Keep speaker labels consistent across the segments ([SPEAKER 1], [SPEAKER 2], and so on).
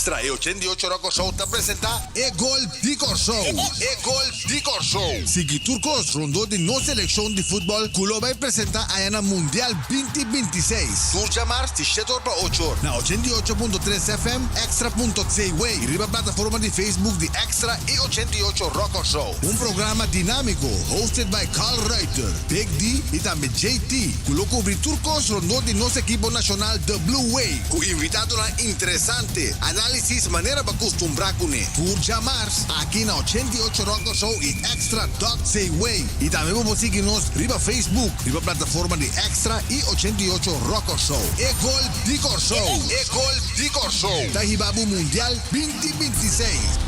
[SPEAKER 1] Extra i 88 Rock Show ta presentá E Gol di Kòrsou! E Gol di Kòrsou! Sigui tur kos rondó di nos selekshon di futbòl ku lo bai presentá aya na Mundial binti 26. Tur djamars di shete or pa ocho or na 88.3 FM, Extra punto cw i riba plataforma di Facebook di Extra i 88 Rock Kòrsou. Un programa dinámiko hosted by Carl Ruiter, Big D i tambe JT ku lo kubri tur kos rondó di nos ekipo nashonal The Blue Wave ku invitadonan interesante, análisis manera bo a kustumbrá kuné. Tur djamars aki na 88 Rock Kòrsou i Extra dot cw i tambe bo por sigui nos riba Facebook riba plataforma di Extra i 88 Rock Kòrsou. E gol di Kòrsou! E gol di Kòrsou! Ta hiba bo Mundial 2026!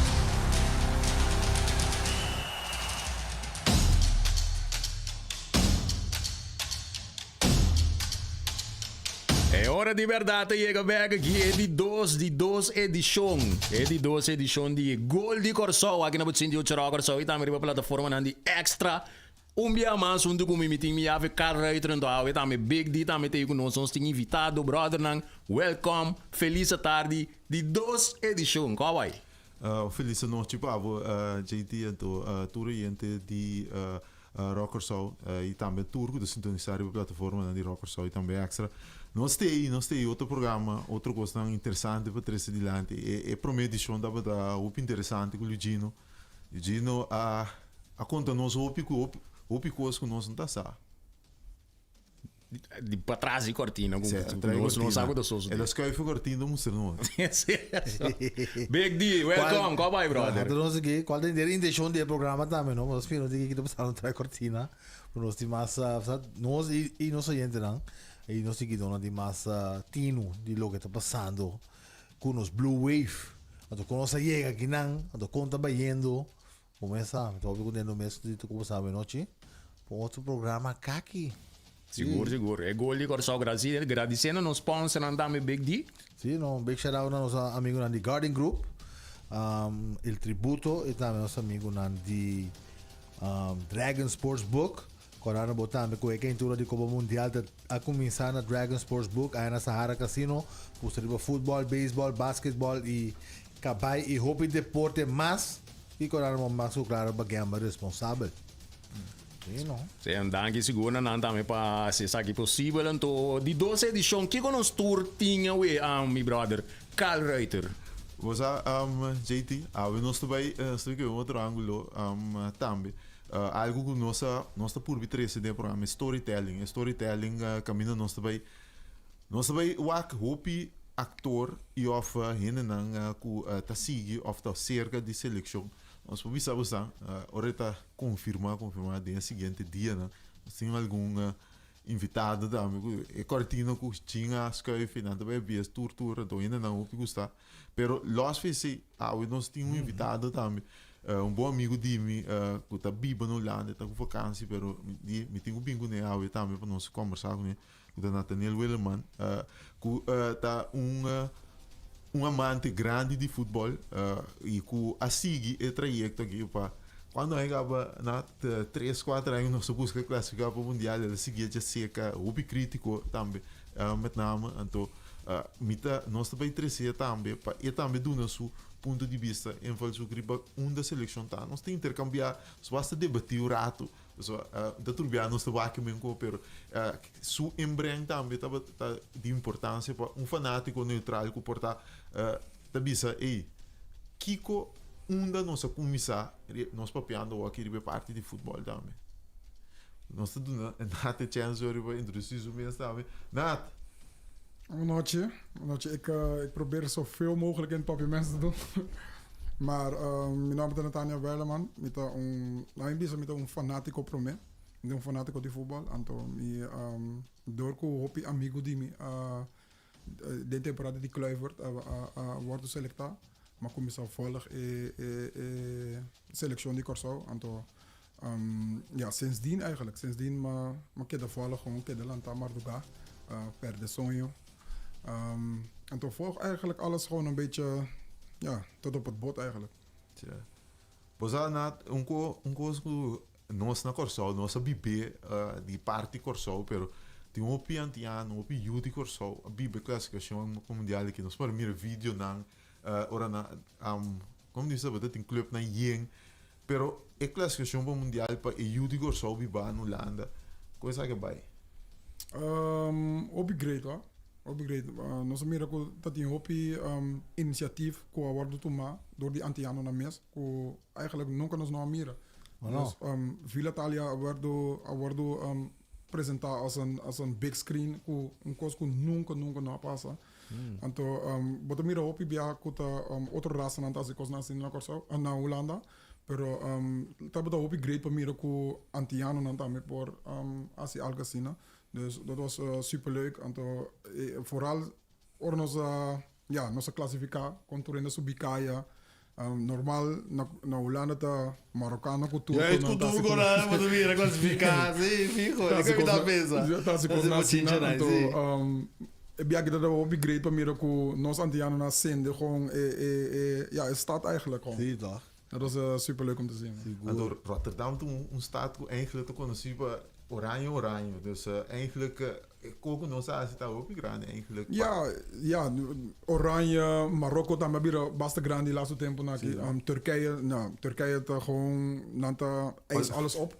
[SPEAKER 2] E ora di berdad ta yega bek aki e di dos di dos edishon e di dos edishon di Gol di Kòrsou aki na bo 88 Rock Kòrsou i tambe riba plataformanan di Extra. Un bia mas huntu ku mi mi tin mi yafe Carl Ruiter anto awe tambe Big D tambe ta ei ku nos nos tin invitado brothernan welcome felis atardi di dos edishon kòw bai?
[SPEAKER 3] Felis anochi pa bo JT anto tur oyente di Rock Kòrsou i tambe tur ku ta sintonisá riba plataformanan di Rock Kòrsou i tambe Extra. Nos ta ei, nos ta ei otro programa, otro kosnan interesante pa trese dilanti. E e promé edishon tabata hopi interesante ku Luigino. Luigino a a konta nos hopi ku hopi hopi kos ku nos no ta sa.
[SPEAKER 2] Di patras di kortina ku nos no sa ku ta sosodé.
[SPEAKER 3] El a skuif e kortina mustra nos.
[SPEAKER 2] Big D, welcome, kòp bai brother?
[SPEAKER 4] Anto nos aki, kual ta e intenshon di e programa tambe no? Nos spera di ki ta pasando tras e kortina, ku nos tin mas nos i nos oyentenan i nos siguidónan tin mas tinu di loke ta pasando ku nos Blue Wave. Anto kon nos a yega akinan, anto kon ta bayendo. Kumesa, mi ta hopi contento mes di ta kumsa awenochi pa un otro programa kaki.
[SPEAKER 2] Sigur, sigur. E gol di Kòrsou grasi, gradisiendo nos sponsornan tambe Big D.
[SPEAKER 4] Si, no, big shout out na nos amigunan di Garden Group, um, El Tributo y tambe nos amigunan di um, Dragon Sports Book. Kòrda bo tambe ku e keintura di Kopa Mundial ta a kuminsá na Dragon Sports Book aya na Sahara Casino. Pusta riba futbòl, beisbòl, basketbòl i Kabai i hopi deporte mas i kora nan mas ku klaro pa gamble responsabel. Sí, no?
[SPEAKER 2] Sí, en danki sigur na nan tambe pa hasi esaki posibel. Anto di dos edishon, kiko nos tur tin awe, mi brother Carl Ruiter?
[SPEAKER 3] Bo sa, JT, awe nos ta bai, nos ta bai kebe un otro angulo tambe. Algu ku nos a, nos ta purbi trese den e programa e storytelling. E storytelling kaminda nos ta bai Nos ta bai wak hopi aktor i òf hendenan ku ta sigui òf ta serka di selekshon. Nos por bisa bosan ora e ta konfirmá konfirmá den e siguiente dianan. Nos tin algun invitado tambe ku e kòrtina ku chin a skuif i nan ta bai bies tur tur anto hendenan hopi gusta. Pero lòs for esei awe nos tin un invitado tambe un bon amigu di mi ku ta biba na Hulanda e ta ku vakansi pero mi tin ku bin kuné awe tambe pa nos kòmbersá kuné. Ku ta Nathaniel Willeman, ku ta un un amante grandi di futbòl i ku a sigui e trayekto aki pa kuando a kaba na tres kuater aña nos a buska klasifiká pa mundial el a sigui dje seka hopi kritiko tambe met name anto mi ta nos ta bai tres'é tambe pa e tambe duna su punto di bista invalshoek riba unda selekshon ta nos ta interkambiá nos basta debatí un ratu. Pasobra ta tur bia nos ta wak men ko pero su inbreng tambe tabata di importancia pa un fanatico neutral ku por ta ta bisa ey kiko unda nos a kuminsá nos papiando awor aki riba e parti di futbol tambe. Nos ta duna Nat e chèns hoor pa introdusí su mes tambe. Nat!
[SPEAKER 5] Buenochi, buenochi. Ik, ik probeer zoveel mogelijk in het Papiaments te doen. Maar mi nomber ta Nathaniel Werleman. Mi ta un, laat mi bisa mi ta un fanatico prome. Mi ta un fanatico di futbol. Anto mi door cu hopi amigo di mi a den temporada di Kluivert a a a wordo selecta, mi a cuminsa volg e e e seleccion di Corsou. Anto ja, sindsdien eigenlijk. Sindsdien mi a keda volg gewoon, keda lanta marduga, perde soño. Anto volg eigenlijk alles gewoon een beetje, ja, tot op het bot eigenlijk.
[SPEAKER 3] Tja. Bo sa Nat, un ko un kos ku nos na Kòrsou, nos a bib'é di parti Kòrsou, pero tin hopi antiano, hopi yu di Kòrsou a biba e klasifikashon mundial aki. Nos por mira videonan. Ora nan como di bo ta tin clubnan yen pero e clasificacion pa mundial pa e yu di Corsou biba na Hulanda con esaki a bay?
[SPEAKER 5] Hopi great hoor, hopi great. Nos a mira cu ta tin hopi iniciatief cu a wordo tuma door di Antianonan mes cu eigenlijk nunca nos no a mira. Dus Villa Thalia a wordo a wordo presenta als een als een big screen cu un cos cu nunca nunca no a pasa. Anto bo ta mira hopi bia cu ta otro rasanan ta haci cosnan asina na Corsou na Hulanda pero tabata hopi great pa mira cu Antianonan tambe por haci algo asina. Dus dat was super leuk. Anto vooral ora nos a ya nos a clasifica con tur hende subi caya. Normal na na Hulanda ta Marokano ku
[SPEAKER 4] Turko
[SPEAKER 5] nan ta hasi
[SPEAKER 4] Turko nan bo ta mira klasifiká si fiho
[SPEAKER 5] ta hasi
[SPEAKER 4] kiko ta
[SPEAKER 5] kos
[SPEAKER 4] pensa
[SPEAKER 5] ta hasi kos nan asina anto e biaha ta hopi great pa mira ku nos antianonan a sende gewoon e e e ya e stad eigenlijk gewoon.
[SPEAKER 4] Si toch.
[SPEAKER 5] Dat was super leuk om te zien.
[SPEAKER 3] Anto Rotterdam ta un stad ku eigenlijk ta konosí pa oranje oranje dus eigenlijk E koko nos a hasi ta hopi grandi eigenlijk.
[SPEAKER 5] Ja, ja, Oranje, Marokko tambe a bira basta grandi laatste temponan aki. Turkije, nou, Turkije ta gewoon, nan ta eis alles op.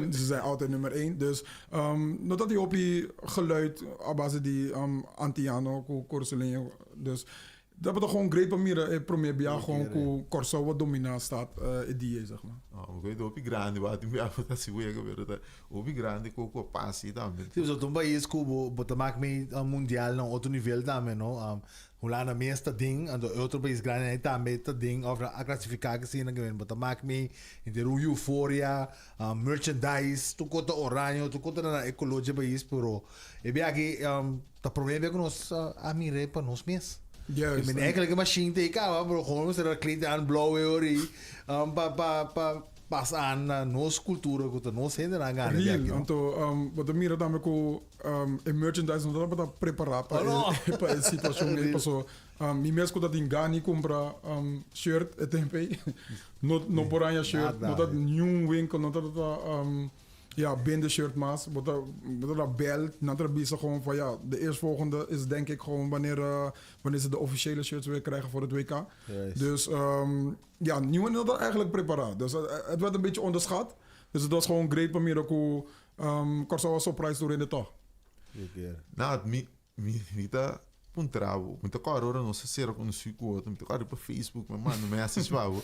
[SPEAKER 5] Ze zijn altijd nummer één. Dus no ta tin hopi geluid a base di Antiano ku Korosoleño. Dus Tabata gewoon great pa mira e prome bia gewoon ku Kòrsou a dominá stad e dia ei, zeg maar.
[SPEAKER 3] Oh, mi koe hopi grandi wak tin bia bo ta si wega pero ta hopi grandi ku ku a pasa ei tambe.
[SPEAKER 4] Si, pasobra ta un pais ku bo bo ta mak mee mundial na un otro nivel tambe no. Hulanda mes ta den, anto e otro pais grandi ei tambe ta den of a klasifiká ke asina ke bo ta mak mee henter un euforia, merchandise, tur kos ta oraño, tur kos ta na e kolor dje pais pero e bia aki Ta prome bia ku nos a mir'é pa nos mes.
[SPEAKER 5] Juist.
[SPEAKER 4] I mean, eigenlijk e machine ta ei kaba, pero gewoon mester a kleed aan blauw e ori pa pa pa pas aan na nos kultura ku ta nos hendenan gana di
[SPEAKER 5] Real,
[SPEAKER 4] aki, no?
[SPEAKER 5] anto bo ta mira tambe ku e merchandise no tabata prepará pa
[SPEAKER 4] Oh, no.
[SPEAKER 5] e pa e situashon ei,
[SPEAKER 4] Real.
[SPEAKER 5] paso mi mes ku ta tin gana di kumpra shirt e tempu ei, no no por haña shirt,
[SPEAKER 4] Nada.
[SPEAKER 5] no ta niun winkel no tabata Ja, bende shirt mas. Bo ta, bo ta bel, nan ta bisa gewoon van ja, de eerstvolgende is denk ik gewoon wanneer, wanneer ze de officiële shirts weer krijgen voor het WK.
[SPEAKER 4] Juist.
[SPEAKER 5] Dus ja, niemand had dat eigenlijk preparado. Dus het werd een beetje onderschat. Dus het was gewoon great pa mira ku um, Kòrsou a surprise tur hende tòg.
[SPEAKER 4] Zeker.
[SPEAKER 3] Nou, mi, mi, mi ta puntra bo. Mi ta kòrda ora nos a sera konosí ku otro. Mi ta kòrda riba Facebook, mi a manda message pa bo.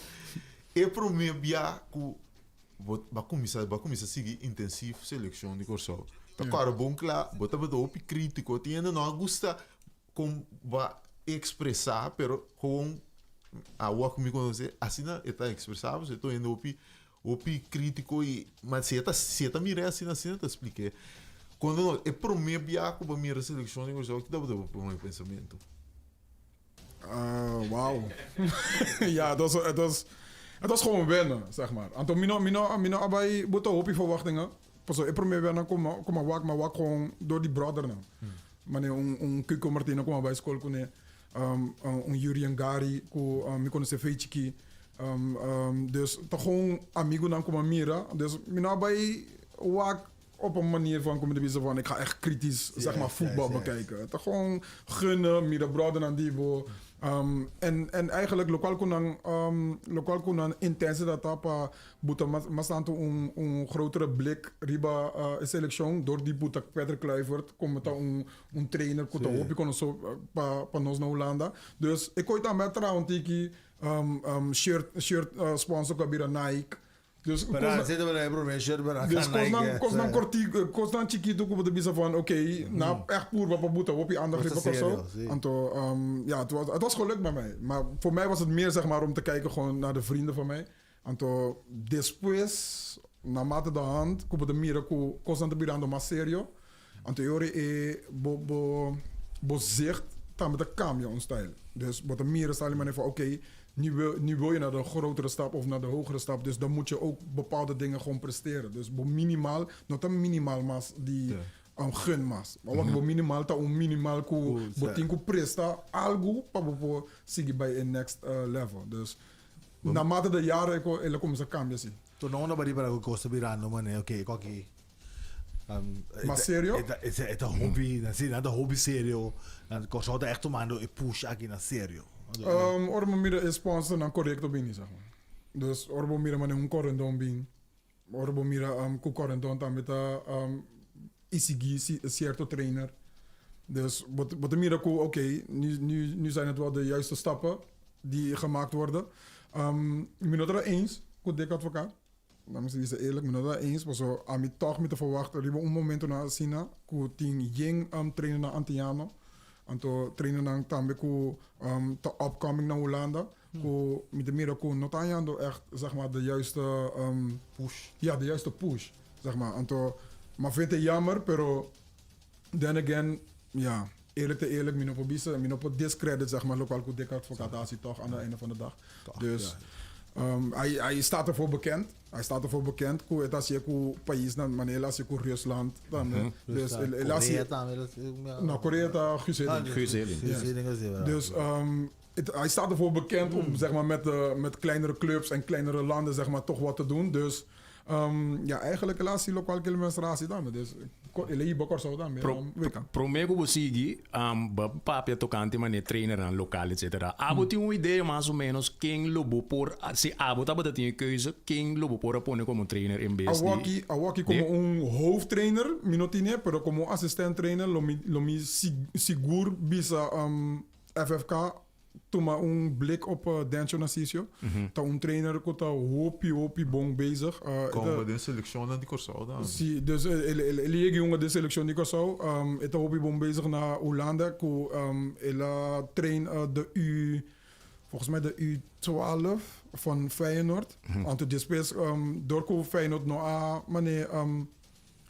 [SPEAKER 3] E promé bia ku Bo a kuminsá bo a kuminsá sigui intensief selekshon di Kòrsou. Ta kòrda bon kla, bo tabata hopi krítiko. Tin hende no a gusta kon bo a ekspresá, pero gewoon awor ku mi konosé asina e ta ekspresá pasobra e ta un hende hopi hopi krítiko i ma si e ta si e ta mir'é asina asina ta splik'é. Kuando no e promé bia ku bo a mira selekshon di Kòrsou ki tabata bo promé pensamentu?
[SPEAKER 5] Wauw. Ja, het was, het was, het was gewoon wennen, zeg maar. Anto mi no, mi no, mi no a bai bota hopi verwachtingen. Paso e prome wennen kom kom a wak, ma wak gewoon door die brothernan. Mane un un Kiko Martino kom a bai skol kuné. Um, un Jurien Gary ku um, mi konosé fei chikí. Um, um, dus ta gewoon amigunan ku mi a mira. Dus mi no a bai wak op een manier van kom te bisa van ik ga echt kritisch zeg maar voetbal bekijken. Het is gewoon gunnen, mira brother nan dibo. Um, en, en eigenlijk locual ku nan um, locual ku nan intentie dat ta pa buta mas, mas tanto un, un grotere blik riba uh, e seleccion door di buta Patrick Kluivert como ta un, un trainer ku ta hopi konoso pa, pa nos na Hulanda. Dus e koi tambe a traha un tiki um, um, shirt, shirt uh, sponsor ku a bira Nike. Dus
[SPEAKER 4] Pero
[SPEAKER 5] kosnan,
[SPEAKER 4] así te bera prome shirt bera
[SPEAKER 5] dus
[SPEAKER 4] kan
[SPEAKER 5] kosnan,
[SPEAKER 4] Nike.
[SPEAKER 5] kosnan korti, kosnan chikitu ku bo ta bisa van oké, na echt purba pa buta hopi aandacht
[SPEAKER 4] Was
[SPEAKER 5] riba
[SPEAKER 4] serio,
[SPEAKER 5] Kòrsou.
[SPEAKER 4] sí.
[SPEAKER 5] Anto, um, ja, het was, het was gelukt bij mij. Maar voor mij was het meer zeg maar om te kijken gewoon naar de vrienden van mij. Anto, despues, naarmate de hand, ku bo ta mira ku kosnan ta birando mas serio. Anto e ora e bo, bo, bo zicht tambe ta cambia un stijl. Dus bo ta mira stijl manier van oké, nu wil, nu wil je naar de grotere stap of naar de hogere stap. Dus dan moet je ook bepaalde dingen gewoon presteren. Dus bo minimaal, no ta minimaal mas di um, gun mas. Maar wak bo minimaal ta un minimaal ku bo tin ku presta algu pa bo por sigui bai e next level. Dus naarmate de jaren el a cuminsa cambia si.
[SPEAKER 4] Toen no bari para ku kos ta birando mane, oké, koki.
[SPEAKER 5] Mas serio?
[SPEAKER 4] E ta hopi, si, nan ta hopi serio. Nan Kòrsou ta ègt tumando e push aki na serio.
[SPEAKER 5] Ora bo mira e sponsornan korekto bini, zeg maar. Dus ora bo mira manera un Corendon bin, ora bo mira ku Corendon tambe ta isigí sierto trainer. Dus bo bo ta mira ku oké, nu nu nu zijn het wel de juiste stappen die gemaakt worden. Mi no ta eens ku Dick Advocaat. Laat me bisa eerlijk, mi no ta eens, paso ami tòg mi ta verwacht riba un momentonan asina ku tin yen trainernan antiano, anto trainernan tambe ku ta upcoming na Hulanda, ku mi ta mira ku no ta hañando ègt zeg maar de juiste
[SPEAKER 3] Push.
[SPEAKER 5] Ja, de juiste push, zeg maar. Anto m'a vindt e jammer, pero then again, ja, eerlijk te eerlijk, mi no por bisa, mi no por discredit zeg maar lokual ku Dick Advocaat a hasi tòg aan de einde van de dag. Dus hij, hij staat ervoor bekend. Hij staat ervoor bekend ku e ta hasié ku paisnan, manera el a hasié ku Rusland tambe. Dus el, el a hasié.
[SPEAKER 4] Korea tambe. Dat is, ja.
[SPEAKER 5] No, Korea ta Guus Hiddink.
[SPEAKER 2] Guus Hiddink.
[SPEAKER 4] Guus Hiddink is die, ja.
[SPEAKER 5] Dus hij staat ervoor bekend om zeg maar, met kleinere clubs en kleinere landen zeg maar, toch wat te doen. Dus ja, eigenlijk el a hasi lokual ku el mester a hasi tambe. Dus el a hiba Kòrsou tambe. WK.
[SPEAKER 2] Promé ku bo sigui, bo papia tokante manera trainernan lokal etcetera. Abo tin un idea mas o ménos ken lo bo por, si abo tabata tin e keuze, ken lo bo por a pone komo trainer en bes di.
[SPEAKER 5] Awaki, awaki komo un hoofdtrainer mi no tine, pero komo un asistent trainer lo mi lo mi sigur bisa FFK tuma un blik op Dencho Narciso. Ta un trainer ku ta hopi hopi bon bezig.
[SPEAKER 3] Kon den selekshonnan di Kòrsou dan?
[SPEAKER 5] Si, dus el el yega hunga den selekshon di Kòrsou. E ta hopi bon bezig na Hulanda ku el a train de U, volgens mij de U 12 van Feyenoord. Anto despues dor ku Feyenoord no a mane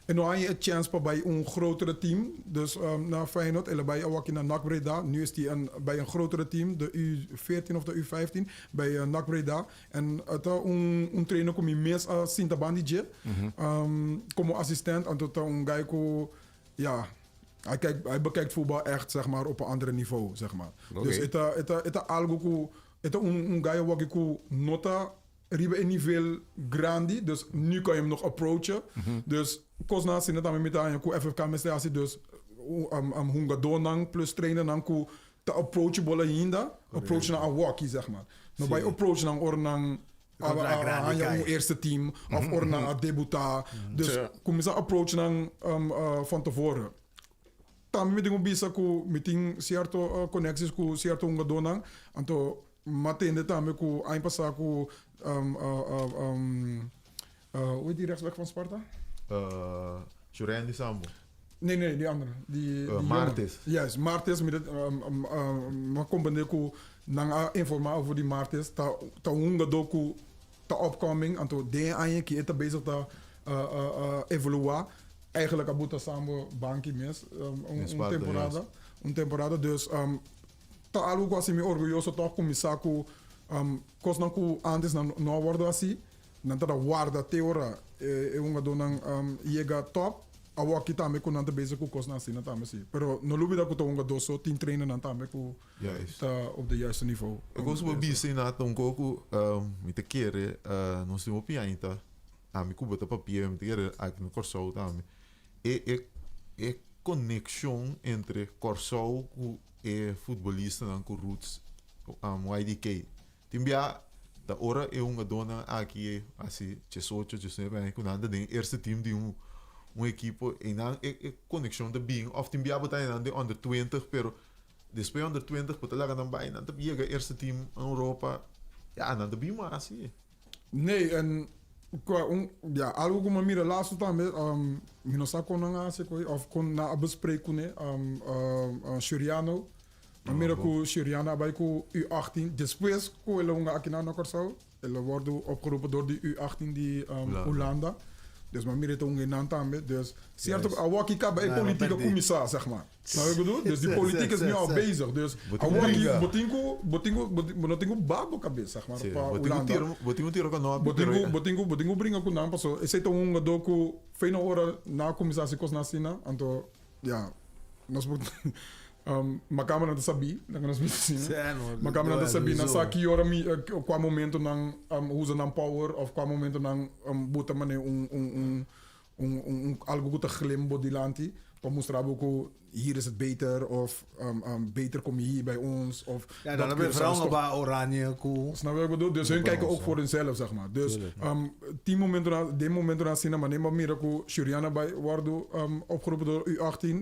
[SPEAKER 5] E no haña e chèns pa bai un grotere team, dus na Feyenoord, el a bai awaki na NAC Breda, nu is die een bij een grotere team, de U 14 of de U 15, bij NAC Breda. En het ta un un trainer ku mi mes a sinta ban di dje, komo asistent, anto ta un guy ku, ja, hij kijkt, hij bekijkt voetbal echt, zeg maar, op een andere niveau, zeg maar. Dus e ta e ta e ta algo ku, e ta un un guy awaki ku no ta Riba e nivel grandi, dus nu kan je hem nog approachen. Dus kosnan asina tambe mi ta haña ku FFK mester hasi, dus hungadónan plus trainernan ku ta approachable ainda, approach nan awòki zeg maar. No bai approach nan ora nan a haña un eerste team of ora nan a debutá. Dus kuminsá approach nan van tevoren. Tambe mi tin ku bisa ku mi tin sierto connecties ku sierto hungadónan, anto M'a tende tambe ku aña pasá ku hoe heet die rechtsback van Sparta?
[SPEAKER 3] Shurandy Sambo.
[SPEAKER 5] Nee, nee, die andere. Die, die jonge.
[SPEAKER 3] Martis.
[SPEAKER 5] Juist, Martis. Mi m'a komprendé ku nan a informá over di Martis. Ta ta un hungadó ku ta upcoming. Anto den e aña aki e ta bezig ta evoluá. Eigenlijk a buta Sambo banki mes un temporada. Un temporada. Dus Ta algu ku hasi mi orguyoso tòg ku mi sa ku kosnan ku ántes nan no a wòrdu hasi, nan ta ta warda te ora e hungadónan yega tòp. Awòki tambe ku nan ta bezig ku kosnan asina tambe si. Pero no lubida ku ta hungadó so, tin trainernan tambe ku ta op de juiste nivou.
[SPEAKER 3] E kos ku bo bisa i ta un kos ku mi ta kere nos tin hopi aña ta ami ku bo ta papia mi ta kere aki na Kòrsou tambe e konekshon entre Kòrsou ku E futbolistanan ku roots YDK. Tin bia ta ora e hungadónan aki hasi diesocho, diesnuebe aña ku nan ta den e eerste team di un un ekipo i nan e e konekshon ta bin òf tin bia bo ta nan den under twintig pero despues under twintig bo ta laga nan bai nan ta yega eerste team na Europa ya nan ta bin mas si.
[SPEAKER 5] Nee, en qua un, ja, algo ku mi a mira laatste tambe, mi no sa kon nan a hasi koe, of kon nan a bespreek kuné, Suriano. Mi a mira ku Suriano a bai ku U 18, despues ku el a hunga akinan na Kòrsou, el a wòrdu opgeroepen dor di U 18 di Hulanda. Dus mi a mira e ta hunga einan tambe. Dus, sierto, awor aki kaba e politik a kuminsá, sèg maar. Snap wat ik bedoel? Dus die politiek is nu al bezig. Dus awor aki bo tin ku, bo tin ku, bo no tin ku ba bo kabes, zeg maar, pa Hulanda.
[SPEAKER 3] Bo tin ku tira ku nòpi.
[SPEAKER 5] Bo tin ku, bo tin ku, bo tin ku bringa ku nan paso esei ta un hungadó ku fei na ora nan a kuminsá hasi kosnan asina, anto ya, nos por makamba nan ta sabí, laga nos bisa asina. Makamba nan ta sabí, nan sa ki ora mi, kua momento nan usa nan power òf kua momento nan buta manera un, un, un. Un, un, un, algo ku ta glim bo dilanti. Pa mustra bo ku hier is het beter of beter kom je hier bij ons. Of
[SPEAKER 4] Ja, dan hebben we vrouwen bij Oranje ku.
[SPEAKER 5] Snap je wat ik bedoel? Dus hun kijken ook voor hunzelf, zeg maar. Dus die momento, die momento na asina, maar neem mira ku Shuriana bij wordu opgeroepen door U18.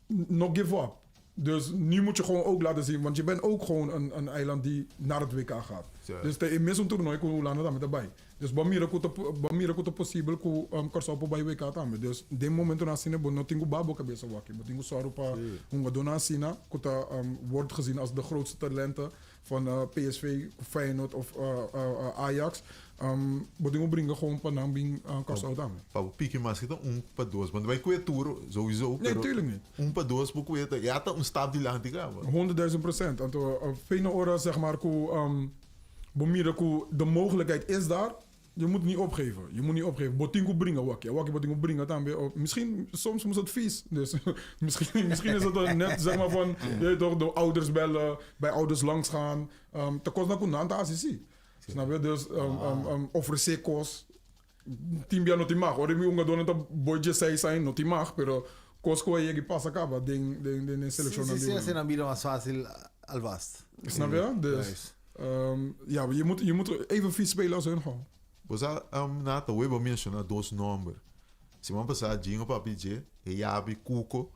[SPEAKER 5] No give up. Dus nu moet je gewoon ook laten zien, want je bent ook gewoon een eiland die naar het WK gaat. Dus ta e mesun toernooi ku Hulanda tambe ta bai. Dus bo mira ku ta bo mira ku ta posibel ku Kòrsou por bai WK tambe. Dus den momentonan asina bo no tin ku baha bo kabesa waki. Bo tin ku sòru pa hungadónan asina ku ta wòrdu gezien als de grootste talenten van PSV, Feyenoord of Ajax. Bo tin ku bringa gewoon pa nan bin Kòrsou tambe.
[SPEAKER 3] Pa bo piki maske ta un pa dos. Want bai kue tur sowieso.
[SPEAKER 5] Nee, tuurlijk niet.
[SPEAKER 3] Un pa dos bo kue ta ya ta un stap dilanti kaba.
[SPEAKER 5] 100.000%. Anto fei na ora zeg maar ku bo mira ku de mogelijkheid is daar. Je moet niet opgeven. Je moet niet opgeven. Bo tin ku bringa waki. Waki bo tin ku bringa tambe. Of misschien, soms moet het vies. Dus misschien is het dan net zeg maar van, je weet toch, de ouders bellen, bij ouders langs gaan. Ta kos ku nan ta hasi si. Snap je? Dus ofresé kos. Tin bia no tin mag. Ora mi hungadónan ta boy djesei zijn, no tin mag, pero kos ku a yega i pasa kaba den den den selekshonnan
[SPEAKER 4] di. Si, si, asina nan bira mas fásil alvast.
[SPEAKER 5] Snap je? Dus ja, je moet even vies spelen als hun gewoon.
[SPEAKER 3] Bo sa, Nata, hoy bo menshoná dos nòmber. Siman pasá Jingo papia dje, e Yabi, Cuco.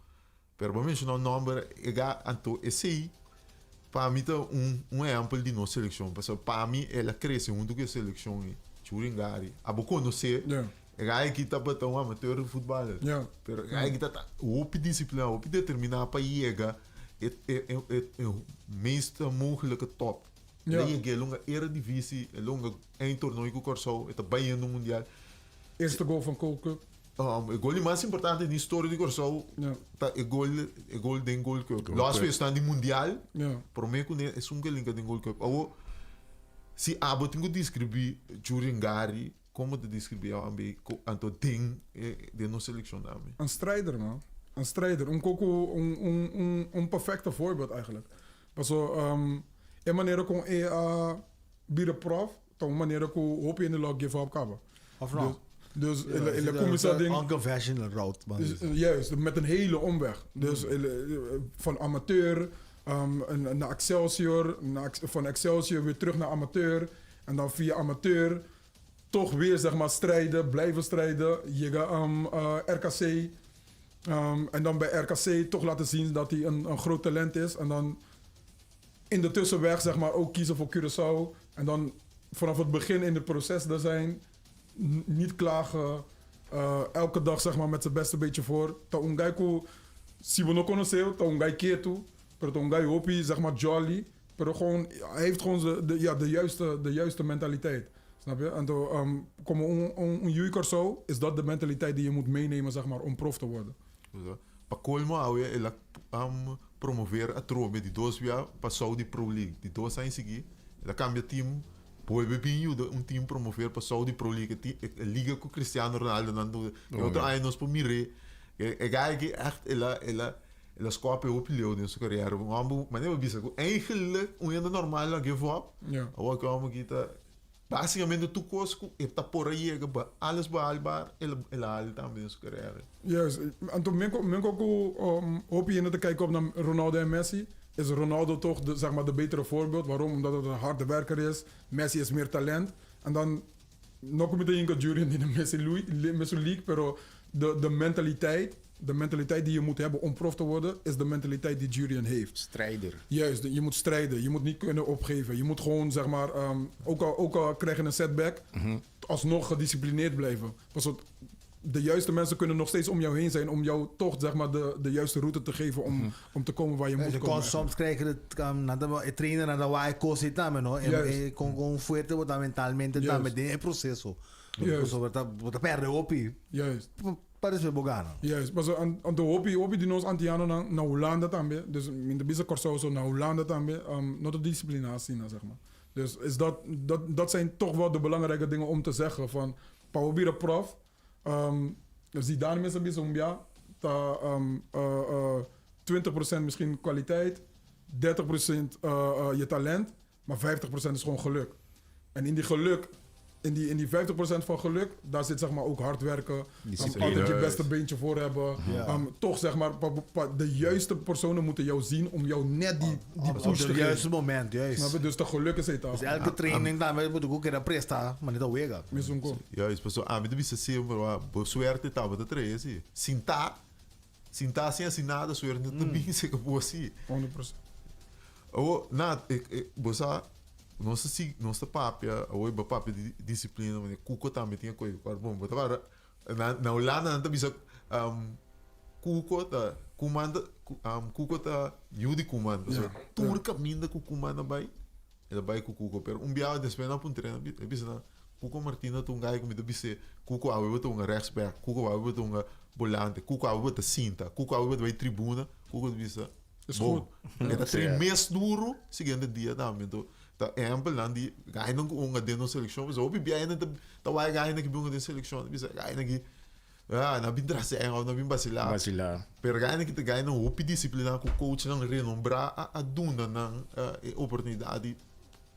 [SPEAKER 3] Pero bo menshoná un nòmber, e ga, anto esei pa mi ta un un ehèmpel di nos selekshon. Pasobra pa mi el a krese huntu ku e selekshon ei, Churingari. Abo konosé, e gai aki tabata un amateur futbaler. Pero e gai aki ta hopi disipliná, hopi determiná pa yega e e e e meest mogelike top. El a yega, e longa Eredivisie, e longa eindtoernooi ku Kòrsou, e ta bayendo mundial.
[SPEAKER 5] Eerste goal van Gold Cup.
[SPEAKER 3] E gol di mas importante den historia di Kòrsou ta e gol e gol den Gold Cup. Los ku esnan di mundial, promé ku esun ku e linka den Gold Cup. Awor, si abo tin ku deskribí Juringari, kon bo ta deskribí awe anto den den nos selekshon tambe?
[SPEAKER 5] Un strijder, man. Un strijder. Un koko un un un un perfecto voorbeeld eigenlijk. Paso e manera kon e a bira prof Ta un manera ku hopi hende lo a give up kaba.
[SPEAKER 4] Of no?
[SPEAKER 5] Dus el a kuminsá den.
[SPEAKER 4] Unconventional route.
[SPEAKER 5] Juist, met een hele omweg. Dus van amateur naar Excelsior, van Excelsior weer terug naar amateur. En dan via amateur toch weer zeg maar strijden, blijven strijden. Yega RKC. En dan bij RKC toch laten zien dat hij een groot talent is. En dan in de tussenweg zeg maar ook kiezen voor Curaçao. En dan vanaf het begin in het proces daar zijn. Niet klagen. Elke dag zeg maar met zijn beste beetje voor. Ta un guy ku si bo no conoce, ta un guy ketu. Pero ta un guy hopi zeg maar jolly. Pero gewoon, hij heeft gewoon de, ja, de juiste mentaliteit. Snap je? En to, como un yu di Kòrsou is dat de mentaliteit die je moet meenemen zeg maar om prof te worden.
[SPEAKER 3] Pa colmo awe el a promover atrobe di dos bia pa Saudi Pro League. Di dos aña sigui el a cambia team bolbe bin yuda un team promover pa Saudi Pro League, e liga cu Cristiano Ronaldo nan ta usa. E otro aña nos por mir'é. E guy aki echt el a el a el a scope hopi leu den su carera. Un homber manera bo bisa cu eigenlijk un hende normal a give up. Awor ki homber aki ta Básicamente tur kos ku e ta por a yega ba alles behaalbaar el el a haal tambe den su carera.
[SPEAKER 5] Juist. Anto men ko men ko ku hopi hende ta kijk op na Ronaldo en Messi, is Ronaldo toch de zeg maar de betere voorbeeld. Waarom? Omdat het een harde werker is. Messi is meer talent. En dan no ku mi ta hinka Jurien den Messi Messi league, pero de de mentaliteit De mentaliteit die je moet hebben om prof te worden, is de mentaliteit die Jurien heeft.
[SPEAKER 2] Strijder.
[SPEAKER 5] Juist, je moet strijden. Je moet niet kunnen opgeven. Je moet gewoon, zeg maar, ook al krijg je een setback, alsnog gedisciplineerd blijven. Pas op, de juiste mensen kunnen nog steeds om jou heen zijn om jou toch, zeg maar, de juiste route te geven om te komen waar je moet
[SPEAKER 4] Je
[SPEAKER 5] komen.
[SPEAKER 4] Kon soms krijg je het, nan ta e trainer nan ta wak e cos ei tambe, no? E con fuerte bo ta mentalmente tambe den e proceso. Pasobra bo ta perde hopi. Pa despues bo gana.
[SPEAKER 5] Juist, pasobra anto hopi hopi di nos antianonan na Hulanda tambe, dus mi ta bisa Kòrsou so, na Hulanda tambe no ta disipliná asina, zeg maar. Dus is dat, dat, dat zijn toch wel de belangrijke dingen om te zeggen van pa bo bira prof, Zidane mes a bisa un bia ta 20% misschien kwaliteit, 30% je talent, maar 50% is gewoon geluk. En in die geluk. in die 50% van geluk, daar zit zeg maar ook hard werken, altijd je beste beentje voor hebben. Toch zeg maar, de juiste personen moeten jou zien om jou net die
[SPEAKER 4] Op
[SPEAKER 5] push te
[SPEAKER 4] het
[SPEAKER 5] geven.
[SPEAKER 4] juiste moment, juist.
[SPEAKER 5] Snap je? Dus de geluk is het al.
[SPEAKER 4] Dus elke training dan moet ik ook in presta, maar niet alweer.
[SPEAKER 5] Misschien ook.
[SPEAKER 3] Juist, paso ami ta bisa semper, wa, bo suerte tabata trese. Sinta, sinta sin hasi nada, suerte ta bin serka bo si.
[SPEAKER 5] 100%.
[SPEAKER 3] Awo, na, ik, ik, bo sa, nos ta si, nos ta papia, awo bo papia di disciplina, mane Cuco tambe tin e koe, kor bon, bo ta para, na, na Hulanda nan ta bisa, Cuco ta, Koeman ta, Cuco ta yu di Koeman, pasobra tur kaminda ku Koeman a bai, El a bai ku Cuco, pero un biaha despues nan a puntra e a bisa nan, Cuco Martina ta un gai ku mi ta bis'é, Cuco awe bo ta hunga rechtsback, Cuco awe bo ta hunga bolante, Cuco awe bo ta sinta, Cuco awe bo ta bai tribuna, Cuco ta bisa,
[SPEAKER 5] Is
[SPEAKER 3] Bo,
[SPEAKER 5] goed.
[SPEAKER 3] e ta train mes duru siguiente dia tambe. Anto ta ehempelnan di gainan ku hunga den nos selekshon, pasobra hopi biaha nan ta wak gainan ki bin hunga den selekshon, ta bisa gainan ki Ah, nan bin traseng of nan bin basilá.
[SPEAKER 2] Basilá.
[SPEAKER 3] Pero gana ki ta gana hopi disiplina ku coachnan renombrá a a duna nan e oportunidat di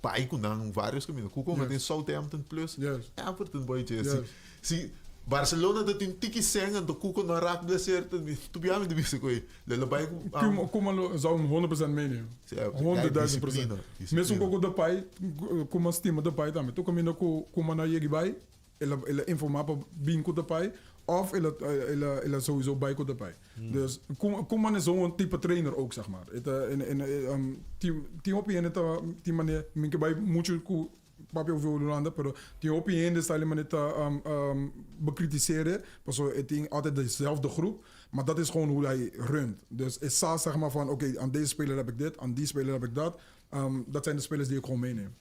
[SPEAKER 3] bai ku nan varios kaminda. Ku kon den Southampton plus Everton boy dje. Si si Barcelona ta tin tiki seng anto Cuco no a rak blesseer ta tu biami ta bisa ku e lo bai ku
[SPEAKER 5] Koeman lo zou hem 100% meenemen. 100.000%. Mesun ku Depay, Koeman stima Depay tambe. Tur kaminda ku Koeman a yegi bai, El a el a informá pa bin ku Depay òf el a el a el a souiso bai ku Depay. Dus Koeman Koeman is zo'n type trainer ook zeg maar. E ta en en tin tin hopi hende ta tin manera mi ke bai muchu ku papia over Hulanda pero tin hopi hende sa manera ta bekritiseer pasobra e tin altijd dezelfde groep maar dat is gewoon hoe hij runt. Dus e sa zeg maar van oké aan deze speler heb ik dit aan die speler heb ik dat. Dat zijn de spelers die ik gewoon meeneem.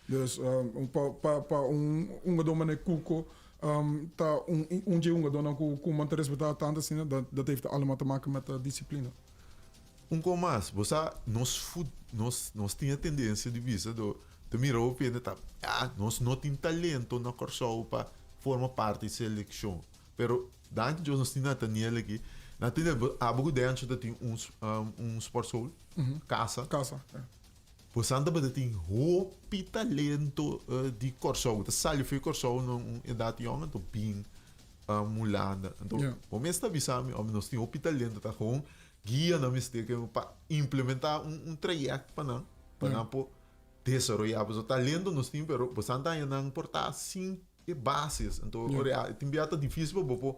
[SPEAKER 5] Dus um, pa, pa, pa un hungadó manera Cuco um, ta un, un dje hungadónan ku, ku man ta respetá tantu asina, dat, dat heeft allemaal te maken met uh, disciplina.
[SPEAKER 3] Un kon mas, bo sa nos fut, nos, nos tin e tendensia di bisa do ta mira hopi hende ta, ah, nos no tin talento na Kòrsou pa forma parti di selekshon. Pero danki Dios nos tin Nathaniel aki. Nathaniel, bo abo ku Dencho ta tin un, un sportschool, kasa.
[SPEAKER 5] Kasa, ja.
[SPEAKER 3] Bo san tabata tin hopi talento di Kòrsou. Ta sali for di Kòrsou na un edat yòn anto bin Hulanda. Anto bo mes ta bisa mi, ome nos tin hopi talento ta gewoon guia nan mester ke pa implementá un trayèkt pa nan, pa nan por desaroyá. Pasobra talento nos tin pero bo san ta haña nan por ta sin e basis. Anto ora tin bia ta difícil pa bo por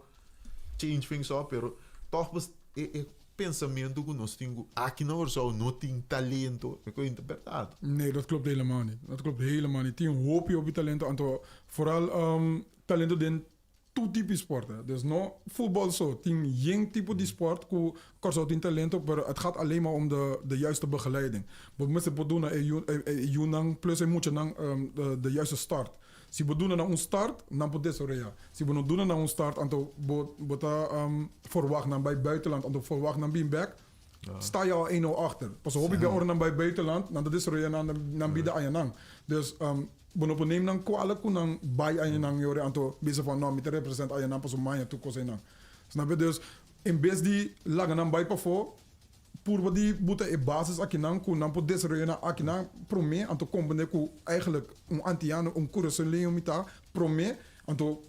[SPEAKER 3] change things up pero tòg e e pensamentu ku nos tin ku aki na Kòrsou no tin talento e koe ta bèrdat.
[SPEAKER 5] Nee, dat klopt helemaal niet. Dat klopt helemaal niet. Tin hopi hopi talento anto vooral talento den tur tipo di sport. Hè. Dus no voetbal so. Tin yen tipo di sport ku Kòrsou tin talento pero het gaat alleen maar om de de juiste begeleiding. Bo mester por duna e yu e yunan plus e muchanan de de juiste start. Si bo duna nan un start, nan por desaroyá. Si bo no duna nan un start, anto bo bo ta forwagt nan bai buitenland, anto forwagt nan bin bèk, sta je al één nul achter. Pasobra hopi bia ora nan bai buitenland, nan ta desaroyá nan nan bida añanan. Dus bo no por neem nan kualek ku nan bai añanan yori, anto bisa van no, mi ta represent añanan pasobra maña tur kos einan. Snap je? Dus en bes di laga nan bai pafó, Purba di buta e basis akinan ku nan por desaroyá nan akinan promé, anto komprendé ku eigenlijk un antiano, un kurasoleño mi ta promé, anto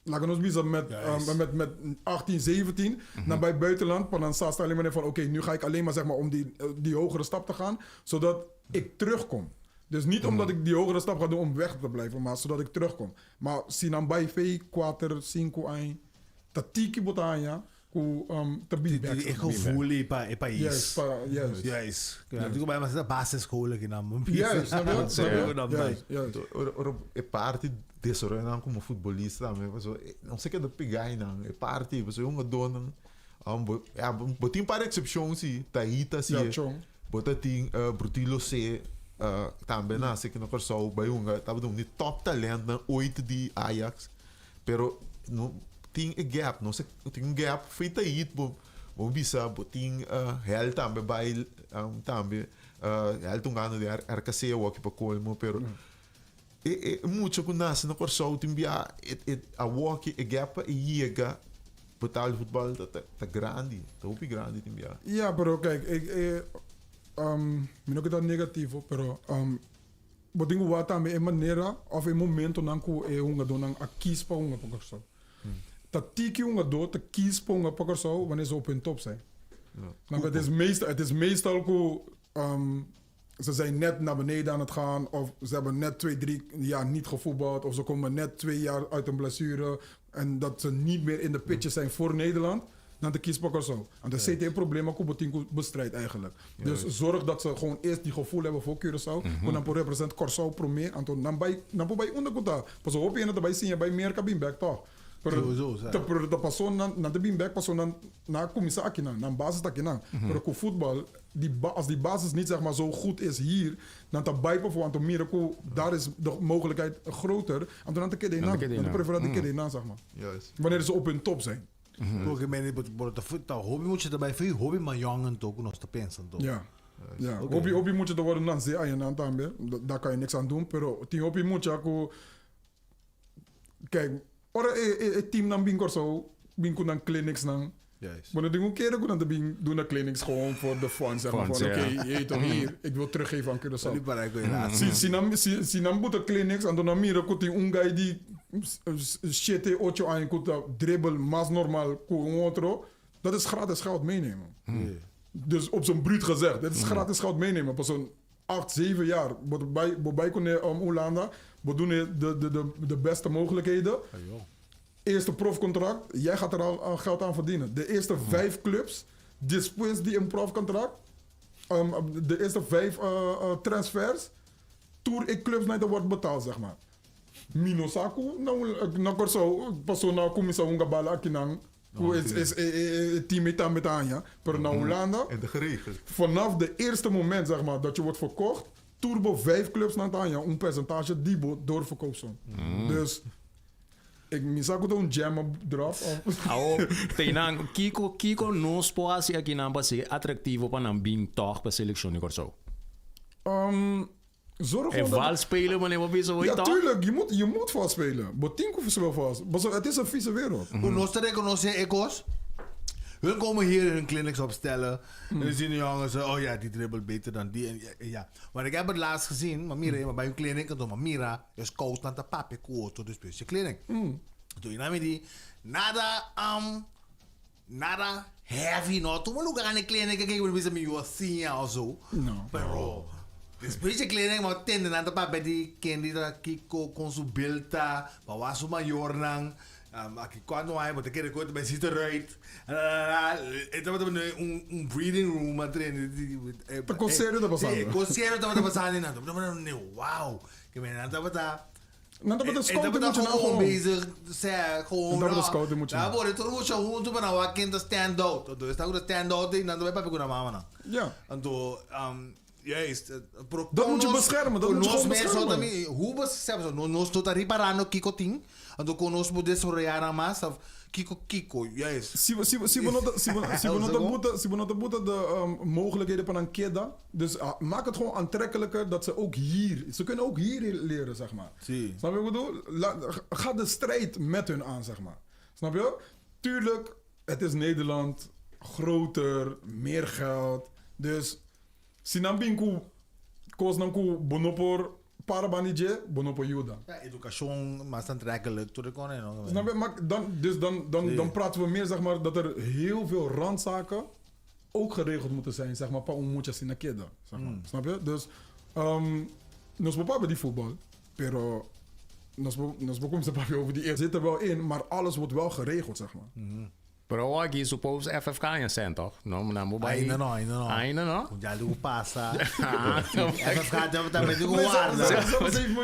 [SPEAKER 5] laga nos bisa met met met 18, 17 nan bai buitenland pa nan sa sta alleen maar van oké, nu ga ik alleen maar zeg maar om die die hogere stap te gaan, zodat ik terugkom. Dus niet omdat ik die hogere stap ga doen om weg te blijven, maar zodat ik terugkom. Maar si nan bai vei, kuater, sinku aña, ta tiki bo ta haña ku ta bin bek.
[SPEAKER 4] E gevoel ei pa e pais.
[SPEAKER 5] Juist, pa, juist.
[SPEAKER 4] Juist. Ja, digo bai mas ta basisschool aki nan.
[SPEAKER 5] Juist, snap je? Snap je? Juist, juist.
[SPEAKER 3] Ora, ora e parti desaroyo nan como futbolista tambe, pasobra no se keda pega einan, e parti, pasobra e hungadónan, bo, ja, bo tin un par eksepshon si, Tahita si,
[SPEAKER 5] Ja, chon.
[SPEAKER 3] bo ta tin Brutilo C, tambe nase aki na Kòrsou, bai hunga, tabata un di top talentnan ooit di Ajax. Pero no tin e gap, no se tin un gap feita hit bo bo bisa bo tin hel tambe bai tambe hel ta un gana di RKC awoki pa colmo pero e e mucha ku nase na Kòrsou tin bia e e awoki e gap pa e yega betaal voetbal ta ta grandi ta hopi grandi tin bia.
[SPEAKER 5] Ja pero kijk ik e mi no ke ta negativo pero. Bo tin ku wak tambe e manera òf e momentonan ku e hungadónan a kis pa hunga pa Kòrsou. Ta tiki hungadó ta kis pa hunga pa Kòrsou wanneer ze op hun top zijn. Snap je? Het is meestal, het is meestal ku ze zijn net naar beneden aan het gaan of ze hebben net 2, 3 jaar niet gevoetbald of ze komen net 2 jaar uit een blessure en dat ze niet meer in de picture zijn voor Nederland. Dan ta kies pa Kòrsou. Anto esei ta e problema ku bo tin ku bestrijd eigenlijk. Dus zorg dat ze gewoon eerst die gevoel hebben voor Curaçao, ku nan por represent Kòrsou promé, anto nan bai, nan por bai unda ku ta. Pasobra hopi hende ta bai siña bai Merka bin bèk tòg. Pero
[SPEAKER 4] Sowieso, sa.
[SPEAKER 5] ta pero ta paso nan nan ta bin bèk paso nan nan a kuminsá akinan, nan basis ta akinan. Pero ku futbal di ba as die basis niet zeg maar zo goed is hier, nan ta bai pafó anto mira ku daar is de mogelijkheid groter, anto nan ta keda
[SPEAKER 2] Nan ta
[SPEAKER 5] einan.
[SPEAKER 2] keda
[SPEAKER 5] Nan ta
[SPEAKER 2] einan.
[SPEAKER 5] preferá di keda einan zeg maar.
[SPEAKER 3] Juist.
[SPEAKER 5] Wanneer ze op hun top zijn.
[SPEAKER 4] Porque men bo ta ta hopi mucha ta bai fei hopi mayon anto ku nos ta pensa anto.
[SPEAKER 5] Ja. Ja.
[SPEAKER 4] Oké.
[SPEAKER 5] Hopi hopi mucha ta worden nanse ayenan tambe. Daar kan je niks aan doen, pero tin hopi mucha ku kijk, ora e e e teamnan bin Kòrsou bin ku nan clinicsnan.
[SPEAKER 4] Juist.
[SPEAKER 5] Bo no tin un kere ku nan ta bin duna clinics gewoon voor de fun, zeg maar
[SPEAKER 2] Fun,
[SPEAKER 5] van
[SPEAKER 2] ja.
[SPEAKER 5] oké, je weet toch hier, ik wil teruggeven aan Curaçao.
[SPEAKER 4] Di para ku helaas.
[SPEAKER 5] Si, si nan, si, si nan buta clinics, anto nan mira ku tin un guy di 7, 8 aña ku ta dribbel mas normal ku un otro, dat is gratis geld meenemen. Dus op z'n bruut gezegd, dat is gratis geld meenemen. Pasobra 8, 7 jaar, bo ta bai, bo bai kuné Hulanda, bo dune de, de, de, de beste mogelijkheden. Eerste profcontract, jij gaat er al geld aan verdienen. De eerste 5 clubs, después di een profcontract, de eerste 5 transfers, tur e clubs nan ta wordt betaald, zeg maar. Mi no sa ku na na Kòrsou paso nan a kuminsá hunga bala akinan ku e e e e team ei tambe ta haña, pero na Hulanda
[SPEAKER 3] En ta geregeld.
[SPEAKER 5] vanaf de eerste moment zeg maar dat je wordt verkocht, tur bo vijf clubs nan ta haña un percentage di bo doorverkoopsom. Dus ik mi sa ku ta un jam op drop of
[SPEAKER 2] Awo, teinan, kiko kiko nos por hasi akinan pa ser atraktivo pa nan bin tòg pa selekshon di Kòrsou?
[SPEAKER 5] Zorg
[SPEAKER 2] E
[SPEAKER 5] gewoon dat...
[SPEAKER 2] vals spelen, meneer, wat is er
[SPEAKER 5] Ja,
[SPEAKER 2] toch?
[SPEAKER 5] tuurlijk. Je moet, je moet vals spelen. Bo tin ku spelen vals. Paso, het is een vieze wereld.
[SPEAKER 4] Ku nos ta rekonosé e kos. Hun komen hier hun clinics opstellen. En dan zien de jongens, oh ja, die dribbelt beter dan die. En, ja, ja. Maar ik heb het laatst gezien, maar mira, maar bij hun clinic, en toen, maar mira, is koud naar de papi, koud, dus dus je clinic. Toen je nam die, nada, nada heavy, no. Toen we lugar aan de clinic, ik ik bisa mi yo siña of zo.
[SPEAKER 5] No.
[SPEAKER 4] Pero, despues di clinic, ma tende nan ta papia di kendi ta kiko con su bilta, pa wa su mayornan, aki cuando hay, bo ta kere cu ta bay zit eruit. E tabata un un breathing room a train.
[SPEAKER 5] Ta con serio ta pasando.
[SPEAKER 4] Si, con serio tabata pasando. Nan tabata, wow. Ke men nan tabata
[SPEAKER 5] Nan tabata
[SPEAKER 4] E
[SPEAKER 5] scout
[SPEAKER 4] tabata
[SPEAKER 5] muchanan
[SPEAKER 4] gewoon
[SPEAKER 5] gewoon.
[SPEAKER 4] bezig, sea, gewoon.
[SPEAKER 5] Nan tabata scout e muchanan.
[SPEAKER 4] Nan a pone tur mucha huntu pa nan wak ken ta stand out. Anto esta ku ta stand out ei, nan ta bai papia ku nan mamanan.
[SPEAKER 5] Ja.
[SPEAKER 4] Anto, juist, pero
[SPEAKER 5] Dat
[SPEAKER 4] kon
[SPEAKER 5] moet je
[SPEAKER 4] nos-
[SPEAKER 5] beschermen, dat
[SPEAKER 4] kon
[SPEAKER 5] moet je
[SPEAKER 4] nos
[SPEAKER 5] gewoon
[SPEAKER 4] mes
[SPEAKER 5] beschermen.
[SPEAKER 4] tambe, hoe beschermen? No, nos no ta riparando kiko tin, anto kon nos por desaroyá nan mas, of Kiko kiko, juist.
[SPEAKER 5] Si bo, si bo, si bo no ta, si bo, si bo no ta
[SPEAKER 4] Zo.
[SPEAKER 5] buta, si bo no ta buta de mogelijkheden pa nan keda, dus maak het gewoon aantrekkelijker dat ze ook hier, ze kunnen ook hier leren, zeg maar.
[SPEAKER 4] Si.
[SPEAKER 5] Snap je wat ik bedoel? La, ga de strijd met hun aan, zeg maar. Snap je? Tuurlijk, het is Nederland, groter, meer geld. Dus, si nan bin ku kosnan ku bo no por para bani dje, bo no por yuda.
[SPEAKER 4] Ja, edukashon mas aantrekkelijk, tur e kone, no?
[SPEAKER 5] Snap je? Maar dan, dus dan, dan,
[SPEAKER 4] Sí.
[SPEAKER 5] dan praten we meer, zeg maar, dat er heel veel randzaken ook geregeld moeten zijn, zeg maar, pa un mucha asina keda, zeg maar. Snap je? Dus, nos por papia di voetbal, pero nos por, nos por cuminsa papia over die zit er wel in, maar alles wordt wel geregeld, zeg maar.
[SPEAKER 2] Pero awor aki suppose FFK a send toch? No, nan bo bai.
[SPEAKER 4] Ainda no, ainda no.
[SPEAKER 2] Ainda no?
[SPEAKER 4] Con ya algo pasa.
[SPEAKER 2] Ah,
[SPEAKER 4] FFK ta ta mete con guarda.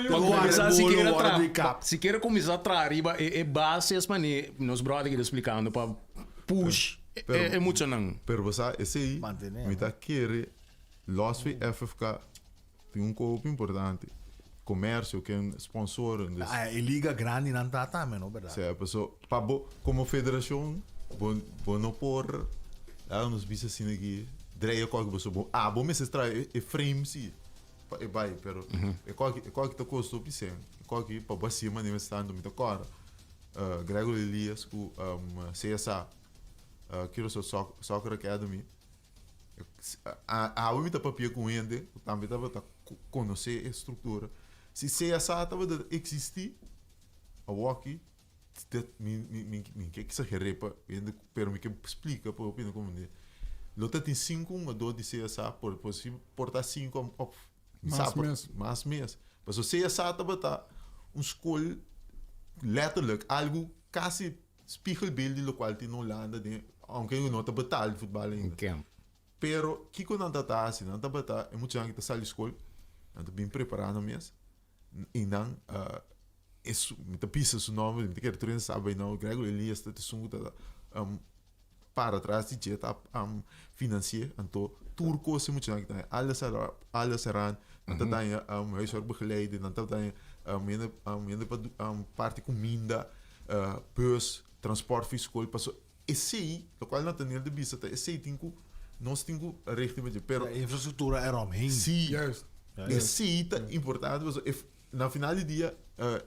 [SPEAKER 2] Cuminsa sikiera
[SPEAKER 4] Guarda
[SPEAKER 2] tra,
[SPEAKER 4] di kap.
[SPEAKER 2] sikiera cuminsa tra riba e e bases mane nos brother ki ta explicando pa push e e muchanan.
[SPEAKER 3] Pero bo sa esei
[SPEAKER 4] Mantener,
[SPEAKER 3] mi ta kere los fi FFK tin un koop importante. Comercio ken sponsoren dus.
[SPEAKER 4] Ah, e liga grandi nan ta tambe no, berdad?
[SPEAKER 3] Sea, paso pa bo como federacion bo bo no por laga nos bisa asina aki dreia koki boso bo ah bo mester traha e e frame si pa e bai pero e koki e koki ta kosta hopi sen e koki pa bo haci manera stando mi ta kora Gregory Elias ku CSA Curaçao Soccer Academy awe mi ta papia ku hende ku tambe tabata. konosé e struktura. Si CSA tabata eksistí, awoki mi mi mi mi ke eksageré pa hende pero mi ke splika pa hopi hende komprendé. Lo ta tin sinku hungadó di CSA por por si por ta sinku òf mi sa
[SPEAKER 5] Mas
[SPEAKER 3] por
[SPEAKER 5] mes.
[SPEAKER 3] mas mes. Pasobra CSA tabata un skol letterlijk algu kasi spiegelbeeld di lokual tin na Hulanda den aunke no ta betaal futbal ainda.
[SPEAKER 2] Un camp.
[SPEAKER 3] Pero kiko nan ta ta hasi? Nan tabata e muchanan ki ta sali skol, nan ta bin prepará nan mes i nan e su mi ta bisa su nòmber, mi ta kere tur hende sa bai nou, Gregory Elias ta esun ku ta para tras di dje ta finansi'é, anto tur kos e muchanan ki ta haña, alles alles eraan, nan ta daña huiswerkbegeleider, nan ta daña hende hende pa parti kuminda, bus, transpòrt for skol, pasobra Esei, lokual Nathaniel ta bisa ta esei tin ku nos tin ku richting pa dje, pero.
[SPEAKER 4] E infrastruktura eromheen.
[SPEAKER 3] Sí,
[SPEAKER 5] Juist.
[SPEAKER 3] esei ta importante pasobra if na final di dia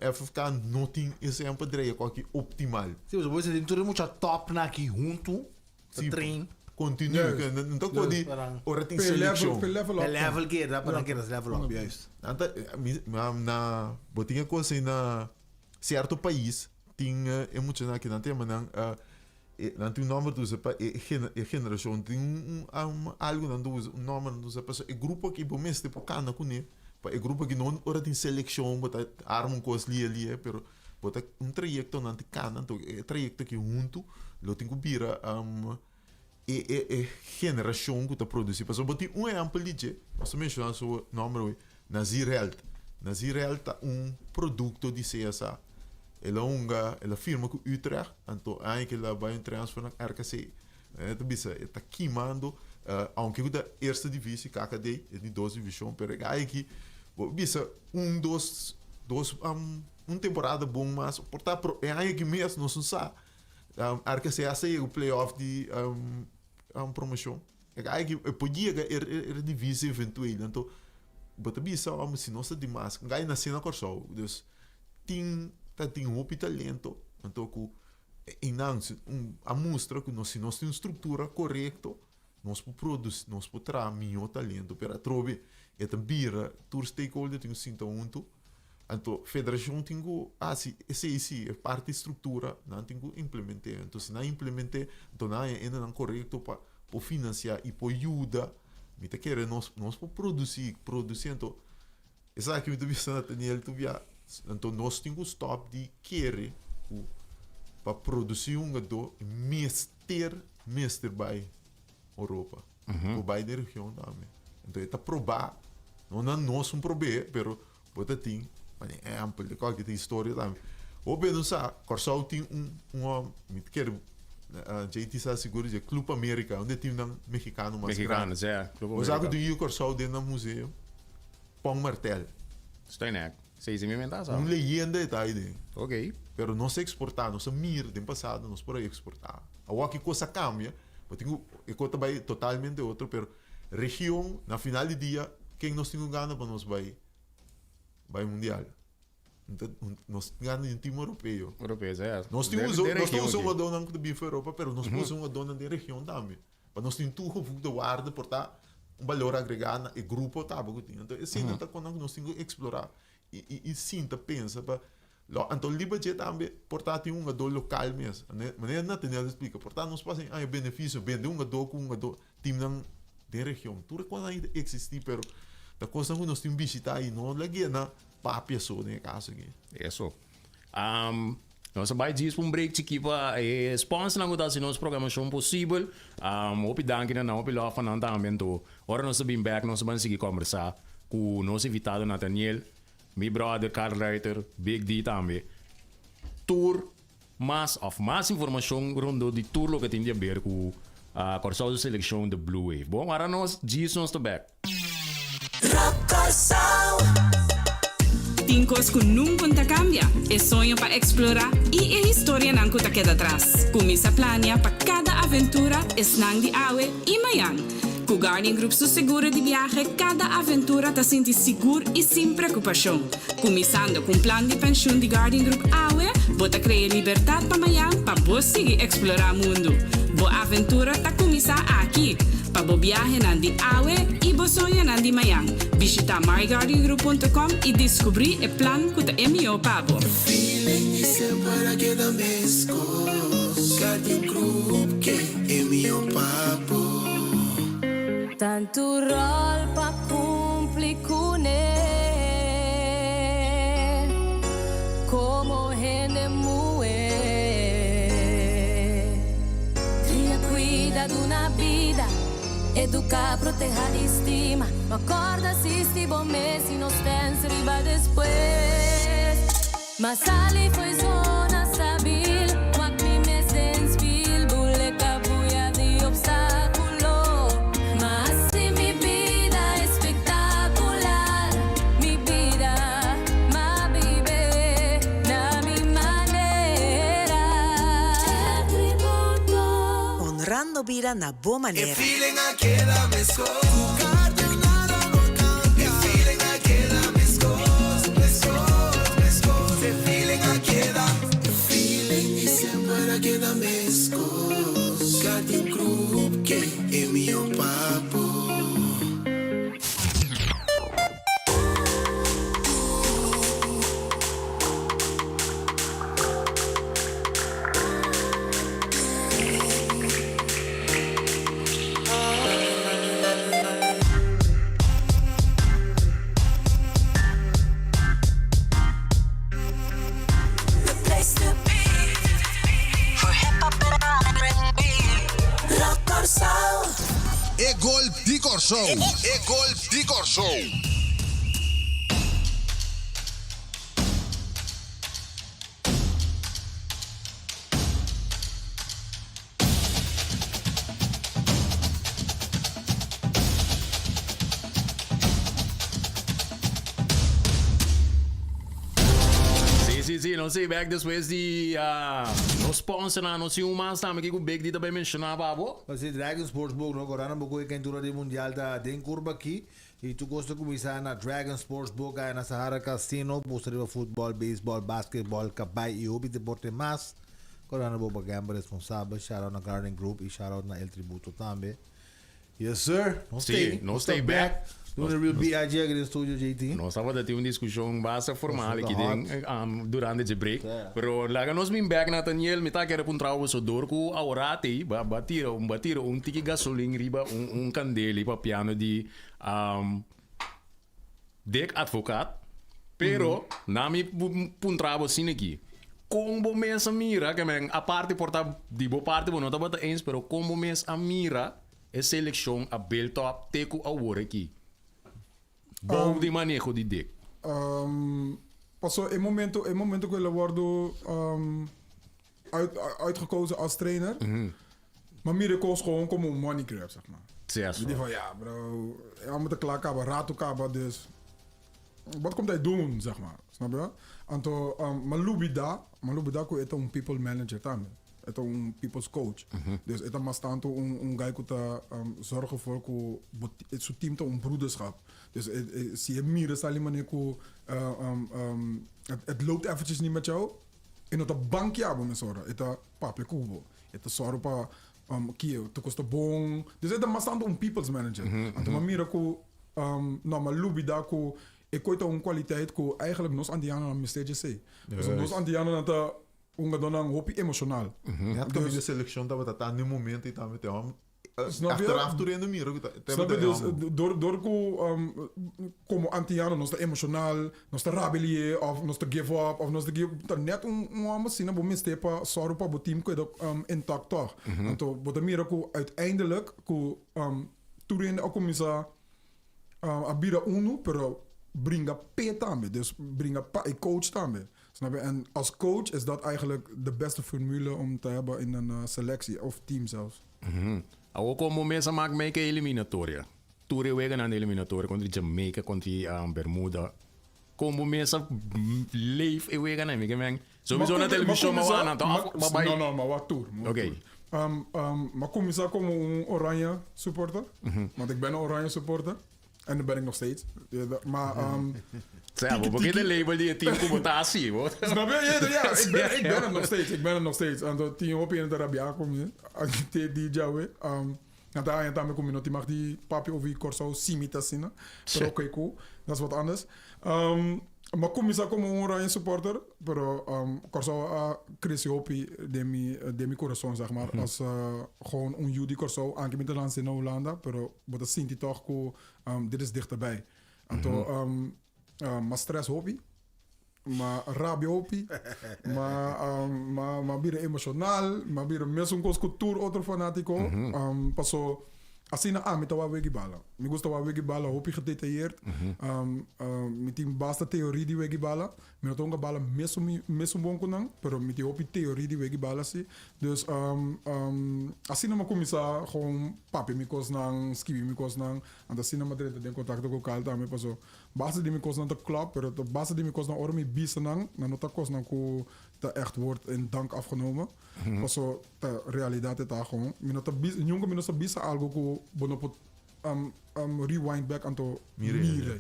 [SPEAKER 3] FFK no tin esei pa dreia ku optimal.
[SPEAKER 4] Sí, pasobra bo bisa tin tur e mucha topnan aki huntu ta
[SPEAKER 3] Sí,
[SPEAKER 4] train.
[SPEAKER 3] Continu,
[SPEAKER 5] Juist.
[SPEAKER 3] no ta ku di ora tin
[SPEAKER 5] Pe level,
[SPEAKER 3] selekshon.
[SPEAKER 5] pe level up.
[SPEAKER 4] E level keda, pa nan keda level up, juist.
[SPEAKER 3] Nan ta, mi, na, bo tin e kos ei na sierto pais Tin e muchanan aki nan ta yama nan nan tin un nòmber ta usa pa e e generashon tin un un algu nan ta usa un nòmber nan ta usa pasobra e grupo aki bo mester por kanda kuné pa e grupo aki no ora tin selekshon bo ta arma un kos lia lia pero bo ta un trayekto nan ta kanda anto e trayekto aki huntu lo tin ku bira e e e generashon ku ta produsi pasobra bo tin un ehèmpel di dje nos ta menshoná su nòmber awe Nazir Held Nazir Held ta un produkto di CSA el a hunga el a firma ku Utrecht anto aña ku el a bai un transfer na RKC e ta bisa e ta kimando aunke ku ta eerste divisie KKD e di dos divishon pero e gai aki bo bisa un dos dos un temporada bon mas por ta e aña aki mes nos no sa RKC hasta yega playoff di promocion. E por yega Eredivisie eventueel. Anto bo ta bisa ome si nos ta dimas gai nace na Corsou. Dus tin ta tin hopi talento anto cu einan a mustra cu si nos tin un structura corecto nos por produci nos por traha miho talento pero atrobe e ta bira tur stakeholder tin cu sinta hunto. Anto federashon tin ku hasi esei si, e parti struktura nan tin ku implement'é. Anto si nan implement'é, anto nan haña hendenan korekto pa por finansiá i por yuda. Mi ta kere nos nos por produsí, produsí. Anto esaki mi ta bisa Nathaniel tur bia, anto nos tin ku stòp di kere ku pa produsí hungadó mester mester bai Europa. Por bai den region tambe. Anto e ta probá, no na nos un prob'é, pero Bo ta tin, mane ehempel di cualkier historia tambe. Hopi no sa, Corsou tin un, un, mi ta kere JT sa sigur dje, Club America, un di e teamnan mexicano mas grandi.
[SPEAKER 2] Mexicanos, ja, Club
[SPEAKER 3] Bo sa
[SPEAKER 2] America.
[SPEAKER 3] cu tin yu Corsou den nan museo? Pong Martel.
[SPEAKER 2] Stoinek. Seis i mi menta sa.
[SPEAKER 3] Un leyenda e ta ahi den.
[SPEAKER 2] Ok.
[SPEAKER 3] Pero nos a exporta, nos a mira den pasado nos por a exporta. Awor ki cos a cambia, bo tin cu, e cos ta bay totalmente otro, pero Region, na final di dia, ken nos tin ku gana pa nos bai bai mundial? Nos gana di un team europeo.
[SPEAKER 2] Europeo, sa ya.
[SPEAKER 3] Nos tin usa, nos ta usa hugadónan ku ta bin for Europa, pero nos por usa hugadónan den region tambe. Pa nos tin tur gevoegde waarde por ta un balor agregá na e grupo kaba ku tin. Anto esei nan ta konan ku nos tin ku eksplorá i i sinta pensa pa Lo, anto liba dje tambe por ta tin un hungadó lokal mes. Manera Nathaniel ta splika, por ta nos pasa haña benefisio bende un hungadó ku un hungadó timnan den region. Tur e kosnan ta eksistí, pero ta kosnan ku nos tin bishitá i no lag'é na papia so den e kaso aki.
[SPEAKER 2] Eso. Nos a bai djis pa un break chikí pa e sponsornan ku ta hasi nos programashon posibel. Hopi danki na nan, hopi lòf pa nan tambe. Anto ora nos ta bin bèk nos ta ban sigui kòmbersá ku nos invitado Nathaniel. Mi brother Carl Ruiter, Big D tambe. Tur mas of mas informacion rondó di tur loke tin di haber cu Kòrsou su seleccion The Blue Wave. Bon, ara nos djis nos ta bek.
[SPEAKER 6] Rock Kòrsou.
[SPEAKER 7] Tin kos ku nunka ta kambia, e soño pa eksplorá i e historianan ku ta keda tras. Kuminsá plania pa kada aventura, esnan di awe i mañan. Ku Guardian Group su seguro di biahe, kada aventura ta sinti sigur i sin preokupashon. Kuminsando ku un plan di penshun di Guardian Group awe, bo ta krea libertat pa mañan pa bo sigui eksplorá mundu. Bo aventura ta kuminsá aki! Pa bo biahenan di awe i bo soñonan di mañan, bishitá myguardiangroup.com i deskubrí e plan ku ta e mihó pa bo.
[SPEAKER 8] Feeling di semper a keda meskos Guardian Group ke e mihó pa bo.
[SPEAKER 6] Tantu ròl pa kumpli kuné komo hende muhé. Kria, kuida, duna bida, eduká, protehá i stima. No kòrda sisti bo mes i no stèns riba despues. Ma sali fo'i zona stabil, wak mi mes den spil, bule kabuya di obstákulo. Ma hasi mi bida espektakular, mi bida, m'a bibe na mi manera. El tributo.
[SPEAKER 9] Honrando bida na bo
[SPEAKER 8] E
[SPEAKER 9] manera.
[SPEAKER 8] feeling a keda meskos. Ku Guardian nada no kambia. E feeling a keda meskos, meskos, meskos. E feeling a keda. E feeling di semper a keda meskos. Guardian Group ke e mihó pa bo.
[SPEAKER 6] The place to be for hip hop and R&B. Rock Kòrsou.
[SPEAKER 1] E gol di Kòrsou. E gol di Kòrsou.
[SPEAKER 2] Sí, sí, sí, nos ei back despues di ah, nos sponsornan, nos tin un mas tambe ki ku Big D ta bay menciona pa bo.
[SPEAKER 4] Pues si Dragon Sportsbook no corana bo cu e caintura di mundial ta den curva aki y tur cos ta cuminsa na Dragon Sportsbook aya na Sahara Casino bosta riba futbol, baseball, basketball, cabay y hopi deporte mas. Corana bo pa gamble responsabel. Shout out na Garden Group y shout out na El Tributo tambe. Yes sir, nos
[SPEAKER 2] Sí,
[SPEAKER 4] stay,
[SPEAKER 2] nos stay back.
[SPEAKER 4] Doing the real BIG aki den studio JT.
[SPEAKER 2] Nos tabata tin un discusion basta formal
[SPEAKER 4] Nos
[SPEAKER 2] aki
[SPEAKER 4] ta
[SPEAKER 2] den
[SPEAKER 4] hot.
[SPEAKER 2] um, durante dje break.
[SPEAKER 4] Yeah.
[SPEAKER 2] Pero laga nos bin back Nathaniel, mi ta kere puntra bo so door ku aworati ba ba tira un ba tira un tiki gasolin riba un un kandel i papiando di um, Dick advocaat, pero na mi puntra bo asina aki, kon bo mes a mira, ke men aparte por ta di bo parti bo no tabata eens, pero kon bo mes a mira e selekshon a build up te ku awor aki bou di maneho di Dick?
[SPEAKER 5] Paso e momento e momento ku el a wordo uitgekozen als trainer, ma mira e kos gewoon como un money grab, zeg maar.
[SPEAKER 2] Sí,
[SPEAKER 5] Mi di van, ja bro, e homber ta klaar kaba, rato kaba, dus wat komt hij doen, zeg maar. Snap je? Anto, ma lubida, ma lubida ku e ta un people manager tambe. E ta un people's coach. Dus e ta mas tanto un, un guy ku ta zorg ervoor ku bo, su team ta un broederschap. Dus e, e, si e mira sali manera ku het, het loopt eventjes niet met jou, E no ta bankia bo mesora, e ta papia ku bo. E ta sòru pa kie ta kos ta bon. Dus e ta mas tantu un people's manager. Anto mi a mira ku no, mi a lubida ku e koi ta un kwaliteit ku eigenlijk nos Antianonan mester dje esei. Pasobra nos Antianonan ta hungadónan hopi emoshonal.
[SPEAKER 3] Net kaminda selekshon tabata ta den momento i tambe te hòm
[SPEAKER 5] Snap je?
[SPEAKER 3] Achteraf tur hende mira ku ta
[SPEAKER 5] Snap je? Dus door, door ku um, komo antiano nos ta emoshonal, nos ta rabelie of nos ta give up of nos ta give ta net un un hòmber asina bo mester pa sòru pa bo team keda um, intact tòg. Anto bo ta mira ku uiteindelijk ku um, tur hende a kuminsá um, a bira unu pero bringa p'e tambe, dus bringa pa e coach tambe. Snap je? En als coach is dat eigenlijk de beste formule om te hebben in een uh, selectie of team zelfs.
[SPEAKER 2] Awor kon bo mes a mak mee ku e eliminatoria? Tur e weganan di eliminatoria kontra di Jamaica, kontra di Bermuda. Kon bo mes a leef e weganan? Mi ke men sowieso na televishon ma wak nan toch? Ma bai.
[SPEAKER 5] No, no, ma wak tur.
[SPEAKER 2] Oké.
[SPEAKER 5] M'a kuminsá komo un Oranje supporter, want ik ben een Oranje supporter. En dat ben ik nog steeds. Maar,
[SPEAKER 2] Sea, bo por keda label di e team ku bo ta hasi, bo.
[SPEAKER 5] Snap je? Ja, ja, ik ben, ik ben het nog steeds. Ik ben het nog steeds. Anto tin hopi hende ta rabia ku mi. Te di djawe. Nan ta haña tambe ku mi no tin mag di papia over Kòrsou si mi ta asina. Pero oké ku, dat is wat anders. Mi a kuminsá komo un Oranje supporter, pero Kòrsou a krese hopi den mi den mi kurason zeg maar. As gewoon un yu di Kòrsou, anke mi ta nanse na Hulanda, pero bo ta sinti tòg ku dit is dichterbij. Anto mi a stress hopi. M'a rabia hopi, m'a m'a m'a bira emoshonal, m'a bira mesun kos ku tur otro fanátiko. Paso asina ami ta wak wega bala. Mi gusta wak wega bala hopi gedetayeerd. Mi tin basta teoria di wega bala. Mi no ta hunga bala mesun mesun bon ku nan, pero mi tin hopi teoria di wega bala si. Dus asina m'a kuminsá gewoon papia mi kosnan, skibi mi kosnan. Anto asina m'a drenta den kontakto ku Carl tambe paso Basta di mi kosnan ta klòp, pero ta basta di mi kosnan ora mi bisa nan, nan no ta kosnan ku ta ègt wòrd in dank afgenomen. Paso ta realidat e ta gewoon. Mi no ta bisa, nunka mi no sa bisa algu ku bo no por rewind back anto mira.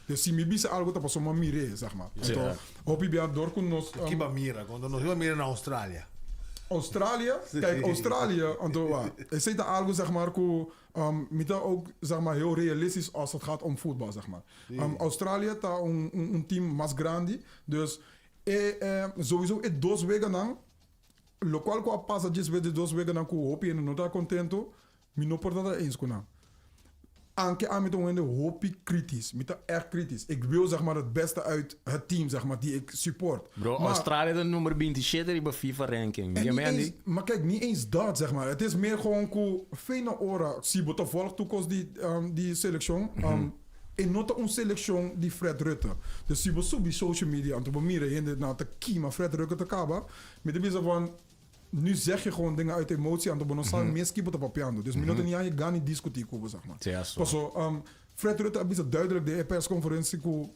[SPEAKER 5] Dus si mi bisa algu ta pasobra mi a mir'é, zeg maar. Anto hopi bia dor ku nos.
[SPEAKER 4] Ki bo a mira? Konta nos, ki bo a mira na Australia?
[SPEAKER 5] Australia? Kijk, Australia, anto wak, esei ta algu zeg maar ku Mi ta ook zeg maar heel realistisch als het gaat om voetbal zeg maar. Australië ta un, un, un team mas grandi, dus e, e, sowieso e dos weganan, locual cu a pasa despues di dos weganan cu hopi hende no ta contento, mi no por ta eens cu nan. Anke ami ta un hende hopi kritisch, mi ta echt kritisch. Ik wil zeg maar het beste uit het team zeg maar die ik support.
[SPEAKER 2] Bro,
[SPEAKER 5] Maar-
[SPEAKER 2] Australië ta nummer 27 riba FIFA ranking.
[SPEAKER 5] En
[SPEAKER 2] Je
[SPEAKER 5] niet
[SPEAKER 2] meen
[SPEAKER 5] eens,
[SPEAKER 2] die?
[SPEAKER 5] maar kijk, niet eens dat, zeg maar. Het is meer gewoon ku fijne ora. Si bo ta volg toekomst di, di seleccion, e no ta un seleccion di Fred Rutte. Dus si bo subi social media, anto bo mira hende na ta kima Fred Rutte ta kaba, mi ta bisa van, nu zeg je gewoon dingen uit emotie, anto bo no sa mes ki bo ta papiando. Dus mi no ta ni aan je gani discuti ku bo, zeg maar.
[SPEAKER 2] Sí, aso.
[SPEAKER 5] Paso, Fred Rutte a bisa duidelijk den e persconferentie ku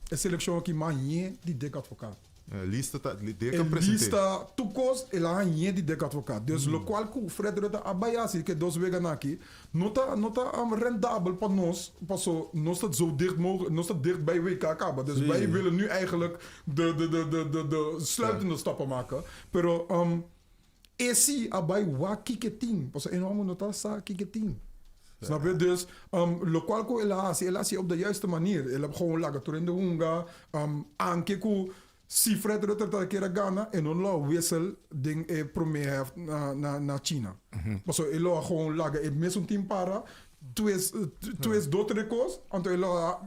[SPEAKER 5] e seleccion aki mañe di Dick Advocaat.
[SPEAKER 3] Lista ta Dick
[SPEAKER 5] E
[SPEAKER 3] a present'é.
[SPEAKER 5] lista tur kos el a hañ'é di Dick Advocaat. Dus lokual ku Fred Rutte a bai hasi ku e dos weganan aki no ta no ta rendabel pa nos paso nos ta zo dicht mogelijk nos ta dicht bij WK kaba. Dus wij willen nu eigenlijk de de de de de de sluitende stappen maken. Pero e si a bai wak kiko e tin pasobra e homber no ta sa kiko e tin. Snap je? Dus lokual ku el a hasi, el a hasi op de juiste manier. El a gewoon laga tur hende hunga. Anke ku si Fred Rutter ta kier a gana, e no lo a wissel den e prome hèft na China. Pasobra e lo a gewoon laga e mesun team para, twist, twist do tres kos, anto e lo a,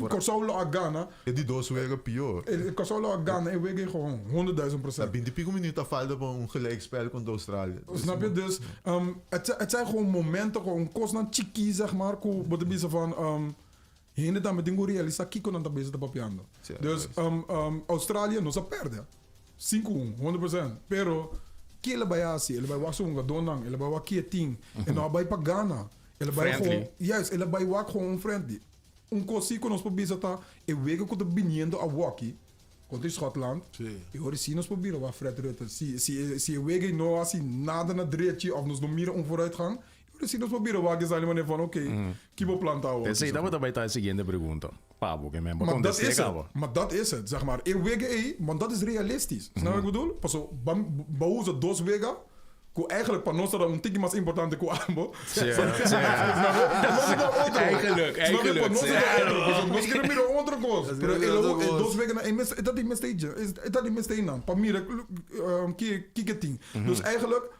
[SPEAKER 5] Kòrsou lo a gana.
[SPEAKER 3] E di dos wega pió.
[SPEAKER 5] E Kòrsou lo a gana e wega ei gewoon, 100.000%.
[SPEAKER 3] Ta binti pico minuut a falta pa un gelijkspel kontra Australië.
[SPEAKER 5] Snap je? Dus het zijn gewoon momenten, gewoon kosnan chikí zeg maar, ku bo ta bisa van hende tambe tin ku realisa kiko nan ta bezig ta papiando. Dus Australië nos a pèrdè sinku un, 100%, pero ke el a bai hasi? El a bai wak su hungadónan, el a bai wak ke tin, e no a bai pa gana, el a bai
[SPEAKER 2] Friendly.
[SPEAKER 5] gewoon, juist, el a bai wak gewoon un friendly. Un kos si ku nos por bisa ta e wega ku ta biniendo awoki kontra di Schotland, e ora si nos por bira wak Fred Rutte. Si si si e wega ei no hasi nada na drechi of nos no mira un vooruitgang, e ora si nos por bira wak esaki manera van oké, ki bo plan ta awoki.
[SPEAKER 2] Esei tabata bai ta e siguiente pregunta pa bo ke men bo
[SPEAKER 5] Maar dat
[SPEAKER 2] kontest'é
[SPEAKER 5] is het.
[SPEAKER 2] kaba.
[SPEAKER 5] Maar dat is het, zeg maar. E wega ei, want dat is realistisch. Snap wat ik bedoel? Paso, ban bo usa dos wega Ku eigenlijk pa nos ta un tiki mas importante ku abo.
[SPEAKER 2] Sí, sí. Eigenlijk, eigenlijk.
[SPEAKER 5] Pa nos ta otro. Pasobra nos kere mira otro kos. Pero e lo e dos wekennan e mes e ta di mes teitje. E ta di mes teinan pa mira ki kiko tin. Dus eigenlijk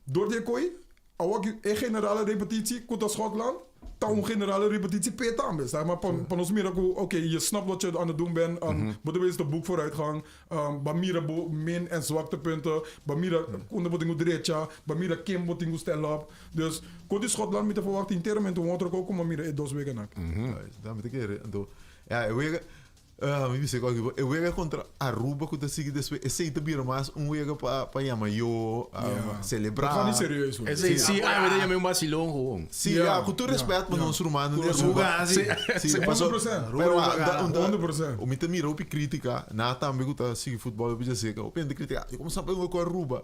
[SPEAKER 5] door di e koi awor ki e generale repetitie ku ta Schotland ta un generale repetitie p'e tambe. Sa maar pa nos mira ku oké je snapt wat je aan het doen bent. Bo ta bezig ta boek vooruitgang. Bo mira bo min en zwaktepunten. Bo mira unda bo tin ku drecha. Bo mira ken bo tin ku stel op. Dus ku di Schotland mi ta verwachta enteramente un otro ko ku mi a mira e dos weganan.
[SPEAKER 3] Da mi ta kere. Anto, ja, e wega, mi bisa ku e wega kontra Aruba ku ta sigui despues, esei ta bira mas un wega pa pa yama yo, selebrá.
[SPEAKER 5] Dat gaat niet serieus worden.
[SPEAKER 2] Esei si, ami ta yama un basilon gewoon.
[SPEAKER 3] Sí, ja, ku tur respet pa nos rumannan di Aruba.
[SPEAKER 4] Sí,
[SPEAKER 3] Sí, paso,
[SPEAKER 5] 100%.
[SPEAKER 3] pero ah, da, un, da,
[SPEAKER 5] 100%.
[SPEAKER 3] mi ta mira hopi kritika, na tambe ku ta sigui futbol hopi djaseca, hopi hende kritika, i komo sa pa ku Aruba?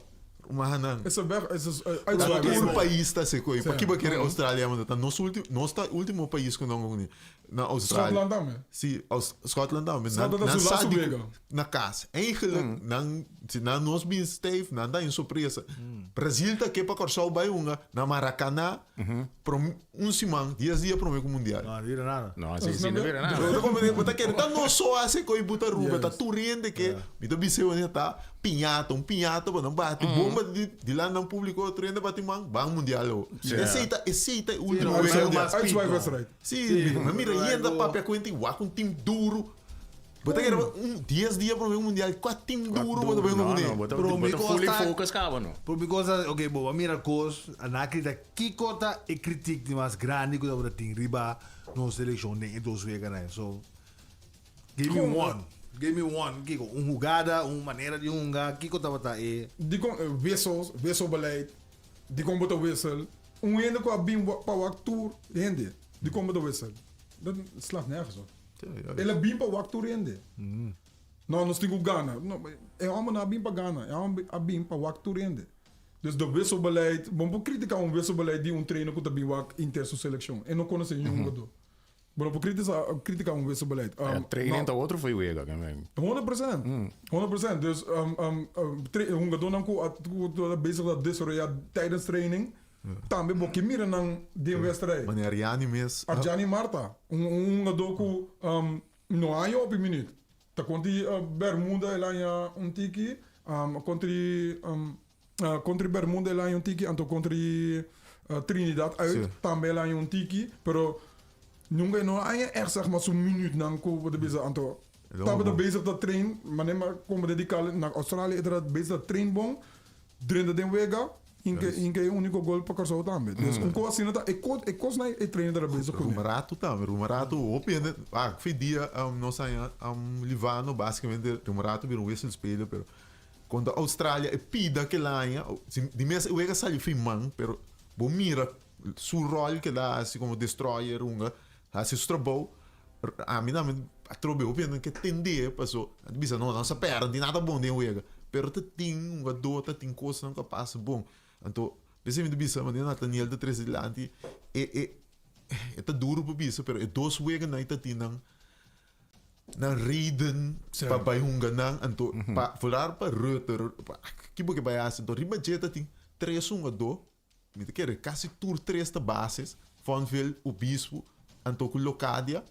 [SPEAKER 3] Rumannan.
[SPEAKER 5] Is een weg, is een
[SPEAKER 3] Ta
[SPEAKER 5] uitzwaai.
[SPEAKER 3] tur pais ta hasi koe.
[SPEAKER 5] Sí.
[SPEAKER 3] Paki bo kere Australia manda ta nos ultimo, nos ta ultimo pais ku nan kuni na Australia.
[SPEAKER 5] Schotland tambe.
[SPEAKER 3] Si, Aus Schotland tambe. Nan
[SPEAKER 5] Schotland ta
[SPEAKER 3] nan
[SPEAKER 5] su
[SPEAKER 3] sa
[SPEAKER 5] laatste
[SPEAKER 3] di
[SPEAKER 5] wega.
[SPEAKER 3] na kas. Eigenlijk nan si nan nos bin stijf, nan ta in sorpresa. Brazil ta ke pa Kòrsou bai hunga na Maracanã prom un siman, dies dia prome ku mundial.
[SPEAKER 4] No, no bira nada.
[SPEAKER 2] No, si, si, no bira nada.
[SPEAKER 3] Bo ta komprende? Bo ta kere ta nos so hasi koe buta Aruba, ta tur hende ke mi ta bisa wanneer ta piñata, un piñata pa nan bati bomba di dilanti nan publico, tur hende bati man, ban mundial awo. Esei ta, esei ta e ultimo wega mundial.
[SPEAKER 5] Uitzwaaiwedstrijd.
[SPEAKER 3] Si, mi mira hende ta papia ku hende, wak un team duro. Bo ta kere un dies dia prome mundial, kua team duro bo ta bay
[SPEAKER 2] No,
[SPEAKER 3] kuné?
[SPEAKER 2] no, bo ta,
[SPEAKER 4] Pero
[SPEAKER 2] bo
[SPEAKER 4] mi
[SPEAKER 2] ta
[SPEAKER 4] cosa
[SPEAKER 2] fully
[SPEAKER 4] ta-
[SPEAKER 2] focus kaba, no.
[SPEAKER 4] Pero mi cosa, ok, bo a mira cos, a na krita, kiko ta e kritiek di mas grandi ku tabata tin riba nos seleccion den e dos weganan? So, give me one. Give me one. Kiko, un hugada, un manera di hunga, kiko tabata e...
[SPEAKER 5] Dikon wissels, wisselbeleid, dikon bo ta wissel. Un hende ku a bin pa wak tur hende, dikon bo ta wissel? Dat slaat nergens op. El a bin pa wak tur hende. No, nos tin ku gana. No, e hòmber no a bin pa gana, e hòmber a bin pa wak tur hende. Dus de wisselbeleid, bo no por kritika un wisselbeleid di un trainer ku ta bin wak inter su selekshon. E no konosé niun hungadó. Bo no por kritisa, kritika un wisselbeleid.
[SPEAKER 2] Ja, training ta otro for wega.
[SPEAKER 5] 100%. 100%. Dus hungadónan ku a ku ta bezig ta desaroyá tijdens training, tambe bo ke mira nan den wedstrijd.
[SPEAKER 3] Mane Arjani mes.
[SPEAKER 5] Arjani Martha, un hungadó ku no haña hopi minuut. Ta kontra Bermuda el haña un tiki, kontra kontra Bermuda el haña un tiki, anto kontra Trinidad uit tambe el haña un tiki, pero nunca e no haña ègt zeg maar su minuutnan ku bo ta bisa anto tabata bezig ta train manera mi a komprende di Carl na Australia e tabata bezig ta train bon drenta den wega hinka hinka e úniko gol pa Kòrsou tambe. Dus un kos asina ta e kos e kosnan e trainer tabata bezig kuné.
[SPEAKER 3] Rumarato tambe, Rumarato hopi hende ah fe dia nos haña Livano basikamente Rumarato bira un wisselspeler pero Kontra Australia e pida kel aña, di mes e wega sali fin man, pero bo mira su rol ke el a hasi komo destroyer hunga, hasi su trabou, ami tambe atrobe hopi hende ke tende paso a bisa no nos a perde, no tin nada bon den wega, pero ta tin hungadó, ta tin kosnan ku a pasa bon, anto p'esei mi ta bisa manera Nathaniel ta trese dilanti e e e ta duru pa bisa pero e dos weganan ta tin nan Nan reden pa bai hunga nan anto pa volar pa Rutte pa ki bo ke bai hasi anto riba dje ta tin tres hungadó mi ta kere kasi tur tres ta bases Fonville Obispo anto ku Locadia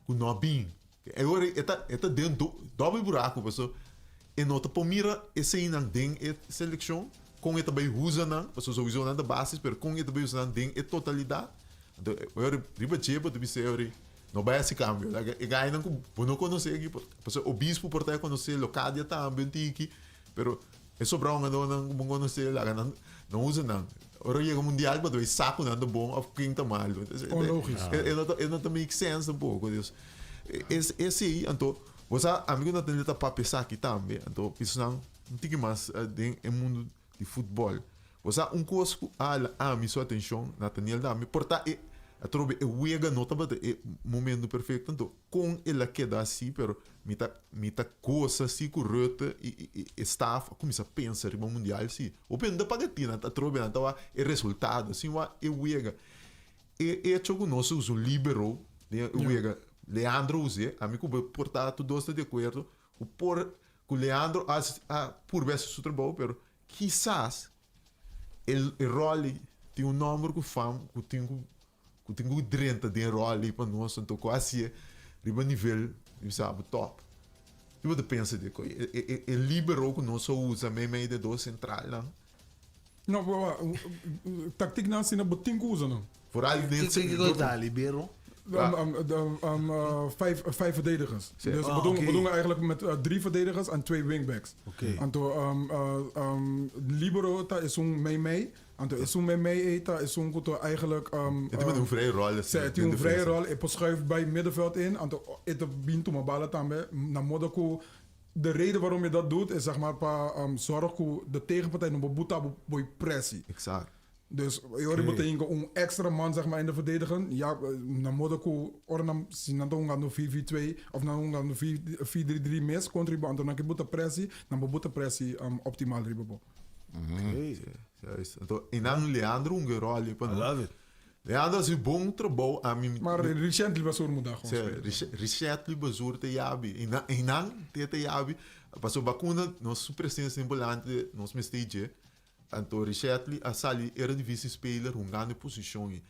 [SPEAKER 3] ku no a bin e ora e ta e ta den dòbel buraku paso e no ta por mira eseinan den e selekshon kon e ta bai usa nan paso souiso nan ta bases pero kon e ta bai usa nan den e totalidat anto e ora riba dje bo ta bisa e ora. No bai hasi cambio. Like, e gainan ku bo no konosé aki, pasobra obispo por ta konosé, Locadia tambe un tiki, pero e sobra hungadónan ku bo konosé, laga nan no usa nan. Ora yega mundial bo ta bai sa ku nan ta bon òf ken ta malu.
[SPEAKER 5] Onlogisch.
[SPEAKER 3] E no ta, e no ta make sense tampoko. Dus, es esei, anto, bo sa, ami ku Nathaniel ta papia esaki tambe, anto pisonan un tiki mas den e mundu di futbòl. Bo sa un kos ku a hala ami su atenshon, Nathaniel da ami, por ta e atrobe e wega no tabata e momento perfekto, anto kon el a keda asi, pero mi ta mi ta gosa si ku Rutte i i e staf a kuminsá pensa riba mundial si. Hopi hende ta paga tin, atrobe nan ta wak e resultado, sin wak e wega. E echo ku nos usa un libero den e wega, Leandro us'é, ami ku bo por ta tur dos ta di akuerdo, ku por ku Leandro a a purba hasi su trabou, pero Kisas e e ròl ei tin un nòmber ku fam ku tin ku ku tin ku drenta den e ròl ei pa nos anto ku hasié riba nivel di bisa bo tòp. Ki bo ta pensa di e kos? E e e libero ku nos a usa meimei di e dos sentralnan.
[SPEAKER 5] No, taktiknan asina bo tin ku usa nan.
[SPEAKER 3] Vooral den
[SPEAKER 4] Kiko ta libero?
[SPEAKER 5] Vijf, vijf verdedigers.
[SPEAKER 3] Sí.
[SPEAKER 5] Dus
[SPEAKER 4] Ah,
[SPEAKER 5] we doen,
[SPEAKER 4] oké.
[SPEAKER 5] we doen eigenlijk met drie verdedigers en twee wingbacks.
[SPEAKER 4] Oké.
[SPEAKER 5] Anto libero ta is un mei mei. Anto is un mei mei e ta is un kuto eigenlijk
[SPEAKER 3] E tin un vrije rol.
[SPEAKER 5] Ze het een vrije rol. E schuift bij middenveld in. Anto e ta bin tuma bala tambe. Na modo ku de reden waarom je dat doet is zeg maar pa zorg ku de tegenpartij no buta bo boy pressie.
[SPEAKER 3] Exact.
[SPEAKER 5] Dus e ora bo ta hinka un extra man zeg maar in de verdediging. Ja, na modo ku ora nan si nan ta hungando 4-4-2 of nan hungando 4-3-3 mes kontra riba anto nan ke buta pressie, nan bo buta pressie optimaal riba bo.
[SPEAKER 3] Juist. Anto, einan Leandro un rol pa
[SPEAKER 4] I love it.
[SPEAKER 3] Leandro hasi bon trabou ami.
[SPEAKER 5] Maar Richetly Bazoer moet daar gewoon
[SPEAKER 3] Si,
[SPEAKER 5] spelen.
[SPEAKER 3] Richetly Bazoer ta yabi. Einan te ta yabi. Paso Bacuna, nos presensia importante, nos mester dje. Anto Richetly a sali Eredivisie speler, hungando posishon.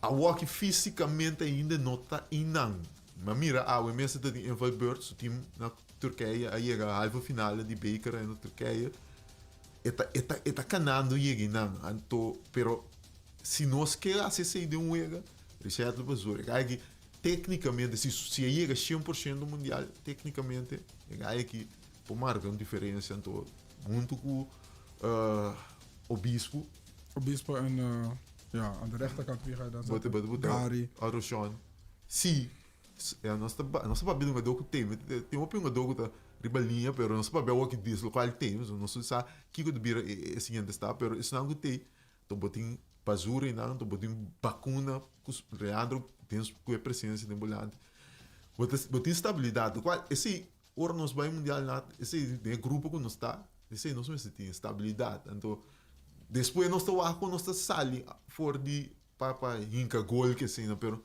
[SPEAKER 3] Awor físikamente ainda no ta einan. Ma mira, awe mes ta den invalbeurt, su team na Turkije a yega halve finale di beker na Turkije. E ta kanando yega einan. Anto, pero si nos ke hasi di un wega, Richetly Bazoer, aki téknikamente, si yega 100% mundial, téknikamente, aki por marka un diferensia, anto, huntu ku Obispo.
[SPEAKER 5] Obispo en ja, aan de rechterkant, wie ga je dan
[SPEAKER 3] Bote,
[SPEAKER 5] zetten?
[SPEAKER 3] bote, bote.
[SPEAKER 5] Gary.
[SPEAKER 3] Aroshan. Si, ja, nos ta papia di un tema, tin un un ta riba liña, pero nos ta papia aki di lokual tema, nos sa kiko ta bira e siguiente stap, pero esnan ku tin, anto bo tin Bazoer nan, anto bo tin Bacuna, Leandro tin ku presensia den volante. Bo tin stabilidat, kual esei ora nos bai mundial na esei den grupo ku nos ta, esei nos mester tin stabilidat. Anto despues nos ta wak nos ta sali for di pa hinka gol ku asina, pero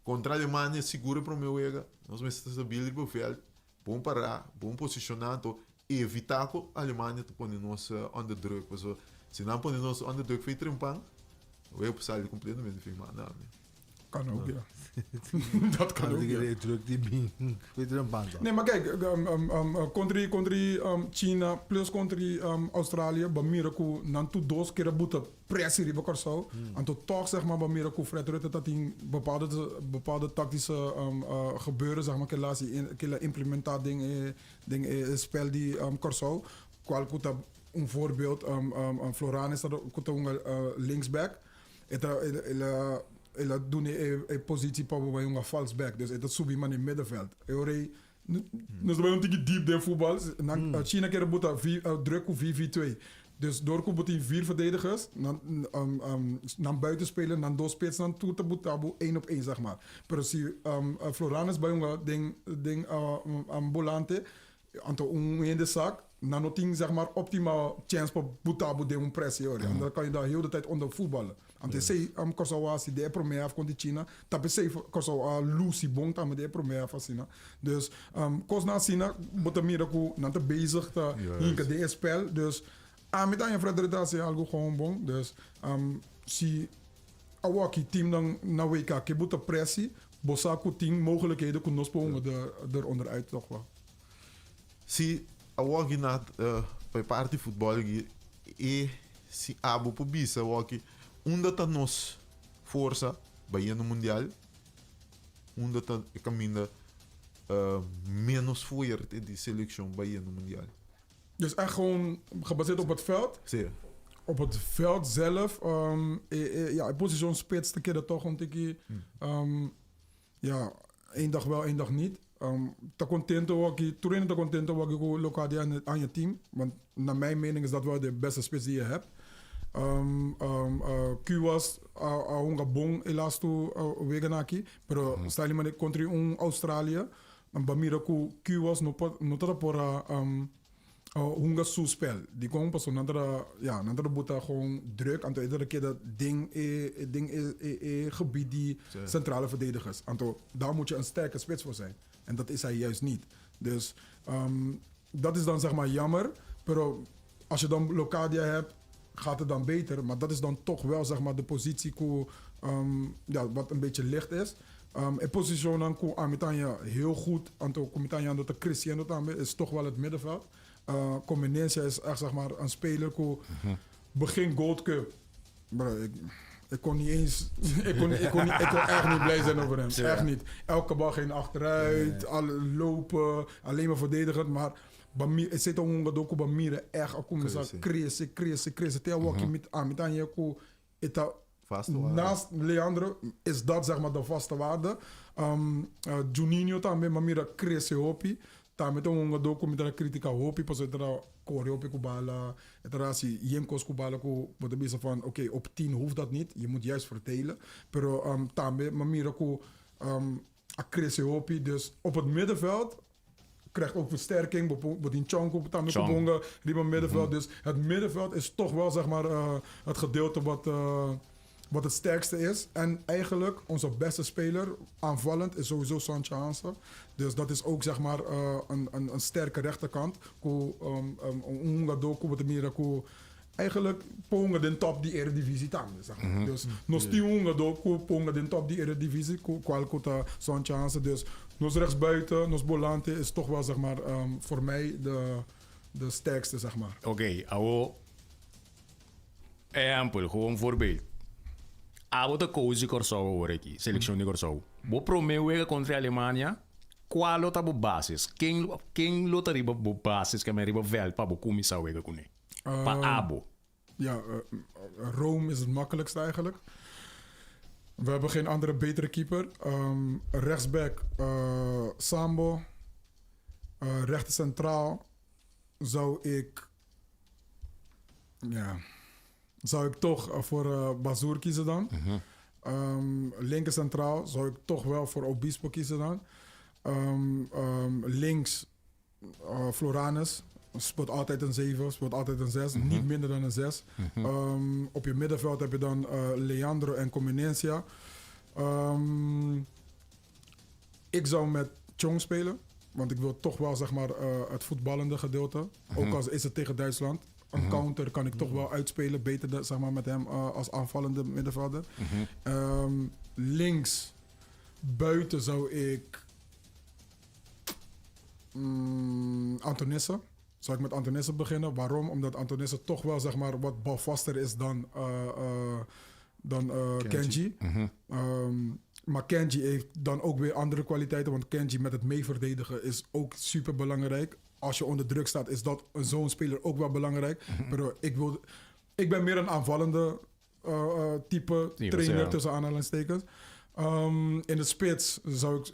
[SPEAKER 3] kontra Alemania sigur promé wega, nos mester stabil riba veld, bon pará, bon posishoná, anto evitá ku Alemania ta pone nos onder druk. Paso, si nan pone nos onder druk for di trempan, we sali kompletamente firmá, no.
[SPEAKER 5] Kan ook, ja. Dat kan ook, ja.
[SPEAKER 4] Druk die bin. Weet je een band.
[SPEAKER 5] Nee, maar kijk, kontra China plus kontra Australië, bo a mira ku nan tur dos keer buta pressie riba Kòrsou. Anto toch zeg maar, bo a mira ku Fred Rutte dat in bepaalde tactische gebeuren, zeg maar, ku el a implementá den spel di Kòrsou. Kual ku ta un voorbeeld, Floranus dat ku ta un linksback. El a duna e positie pa un false back. Dus e ta subi man in middenveld. E ora nos ta un tiki diep den voetbal. Na China kier buta druk ku 4-4-2. Dus door ku bo tin vier verdedigers, dan naar buiten spelen, dan dos spits, dan toe te buta bo één op één, zeg maar. Pero si Floranus bai un den volante, anto un in de zak, dan no tin zeg maar optimaal chance pa buta bo den un pressie, hoor. En dan kan je daar heel de tijd onder voetballen. Anto esei Kòrsou a hasi den promé helft kontra China, ta p'esei Kòrsou a lusi bon tambe den promé helft asina. Dus kos na asina, bo ta mira ku nan ta bezig ta hinka den spel. Dus ami ta Fred Rutte hasi algo gewoon bon. Dus si awaki team dan na WK ke buta pressie, bo sa ku tin mogelijkheden ku nos por eronderuit toch wel.
[SPEAKER 3] Si awaki na pa parti futbòl e si abo por bisa awaki unda ta nos forsa bai no mundial, unda ta kaminda menos fuerte di selekshon bai no mundial?
[SPEAKER 5] Dus echt gewoon gebaseerd op het veld?
[SPEAKER 3] Si.
[SPEAKER 5] Op het veld zelf, ja, in positie spits, dan keer dat toch een tikkie. Ja, één dag wel, één dag niet. Ta kontentu ook, tur ta kontentu ook ku Locadia aan je team. Want naar mijn mening is dat wel de beste spits die je hebt. Kuwas a hunga bon e laatste weken aki, pero sta maar kontra un Australië, dan bo a mira ku Kuwas no ta por hunga su spel. Die kon pas nan ta, ja, nan ta buta gewoon druk. Anto iedere keer dat ding e ding e gebied die centrale verdedigers. Anto daar moet je een sterke spits voor zijn. En dat is hij juist niet. Dus dat is dan zeg maar jammer. Pero als je dan Locadia hebt, gaat het dan beter. Maar dat is dan toch wel zeg maar de positie ku, ja, wat een beetje licht is. E positie dan ku ami ta haña heel goed. Anto ku mi ta haña dat Cristiano tambe is toch wel het middenveld. Comenencia is echt zeg maar een speler ku begin Gold Cup. Bro, ik kon niet eens. Ik kon echt niet blij zijn over hem. Echt niet. Elke bal ging achteruit, alle lopen, alleen maar verdedigend. Maar het zit om een doku bo a mira echt a kuminsá krese, krese, krese. Te awor mit ami ta haña ku e ta
[SPEAKER 3] Vaste waarde.
[SPEAKER 5] naast Leandro is dat zeg maar de vaste waarde. Juninho tambe, m'a mira krese hopi. Tambe tin un doku mi ta kritiká hopi, paso e ta kore hopi ku bala. E ta hasi yen kos ku bala ku bo ta bisa van oké, op 10 hoeft dat niet. Je moet juist verdelen. Pero tambe m'a mira ku a krese hopi. Dus op het middenveld Krijgt ook versterking. Bo tin Chong ku tambe
[SPEAKER 2] Chong.
[SPEAKER 5] ku por hunga riba middenveld. Dus het middenveld is toch wel zeg maar het gedeelte wat het sterkste is. En eigenlijk onze beste speler aanvallend is sowieso Sontje Hansen. Dus dat is ook zeg maar een sterke rechterkant. Ku un hungadó ku bo ta mira ku eigenlijk por hunga den top di Eredivisie tambe, zeg maar. Dus nos tin un hungadó ku por hunga den top di Eredivisie, ku kual ku ta Sontje Hansen. Dus nos rechtsbuiten, nos volante is toch wel zeg maar voor mij de sterkste, zeg maar.
[SPEAKER 2] Oké, awo. Ehèmpel, gewoon voorbeeld. Abo ta coach di Kòrsou awor aki, selekshon di Kòrsou. Bo promé wega kontra Alemania, kua lo ta bo basis? Ken ken lo ta riba bo basis ke men riba vèlt pa bo kuminsá wega kuné? Pa abo.
[SPEAKER 5] Ja, Rome is het makkelijkste eigenlijk. We hebben geen andere betere keeper. Rechtsback Sambo. Rechter centraal zou ik... Ja, zou ik toch voor Bazoer kiezen dan. Linker centraal zou ik toch wel voor Obispo kiezen dan. Links Floranus. Speelt altijd een 7, speelt altijd een 6. Niet minder dan een 6. Op je middenveld heb je dan Leandro en Comenencia. Ik zou met Chong spelen. Want ik wil toch wel zeg maar, het voetballende gedeelte. Ook al is het tegen Duitsland. Een counter kan ik toch wel uitspelen. Beter zeg maar, met hem als aanvallende middenvelder. Links buiten zou ik Antonisse. Zou ik met Antonisse beginnen? Waarom? Omdat Antonisse toch wel zeg maar, wat balvaster is dan Kenji. Maar Kenji heeft dan ook weer andere kwaliteiten. Want Kenji met het meeverdedigen is ook super belangrijk. Als je onder druk staat, is dat zo'n speler ook wel belangrijk. Maar ik ben meer een aanvallende type
[SPEAKER 2] Type,
[SPEAKER 5] trainer
[SPEAKER 2] ja.
[SPEAKER 5] tussen aanhalingstekens. In de spits zou ik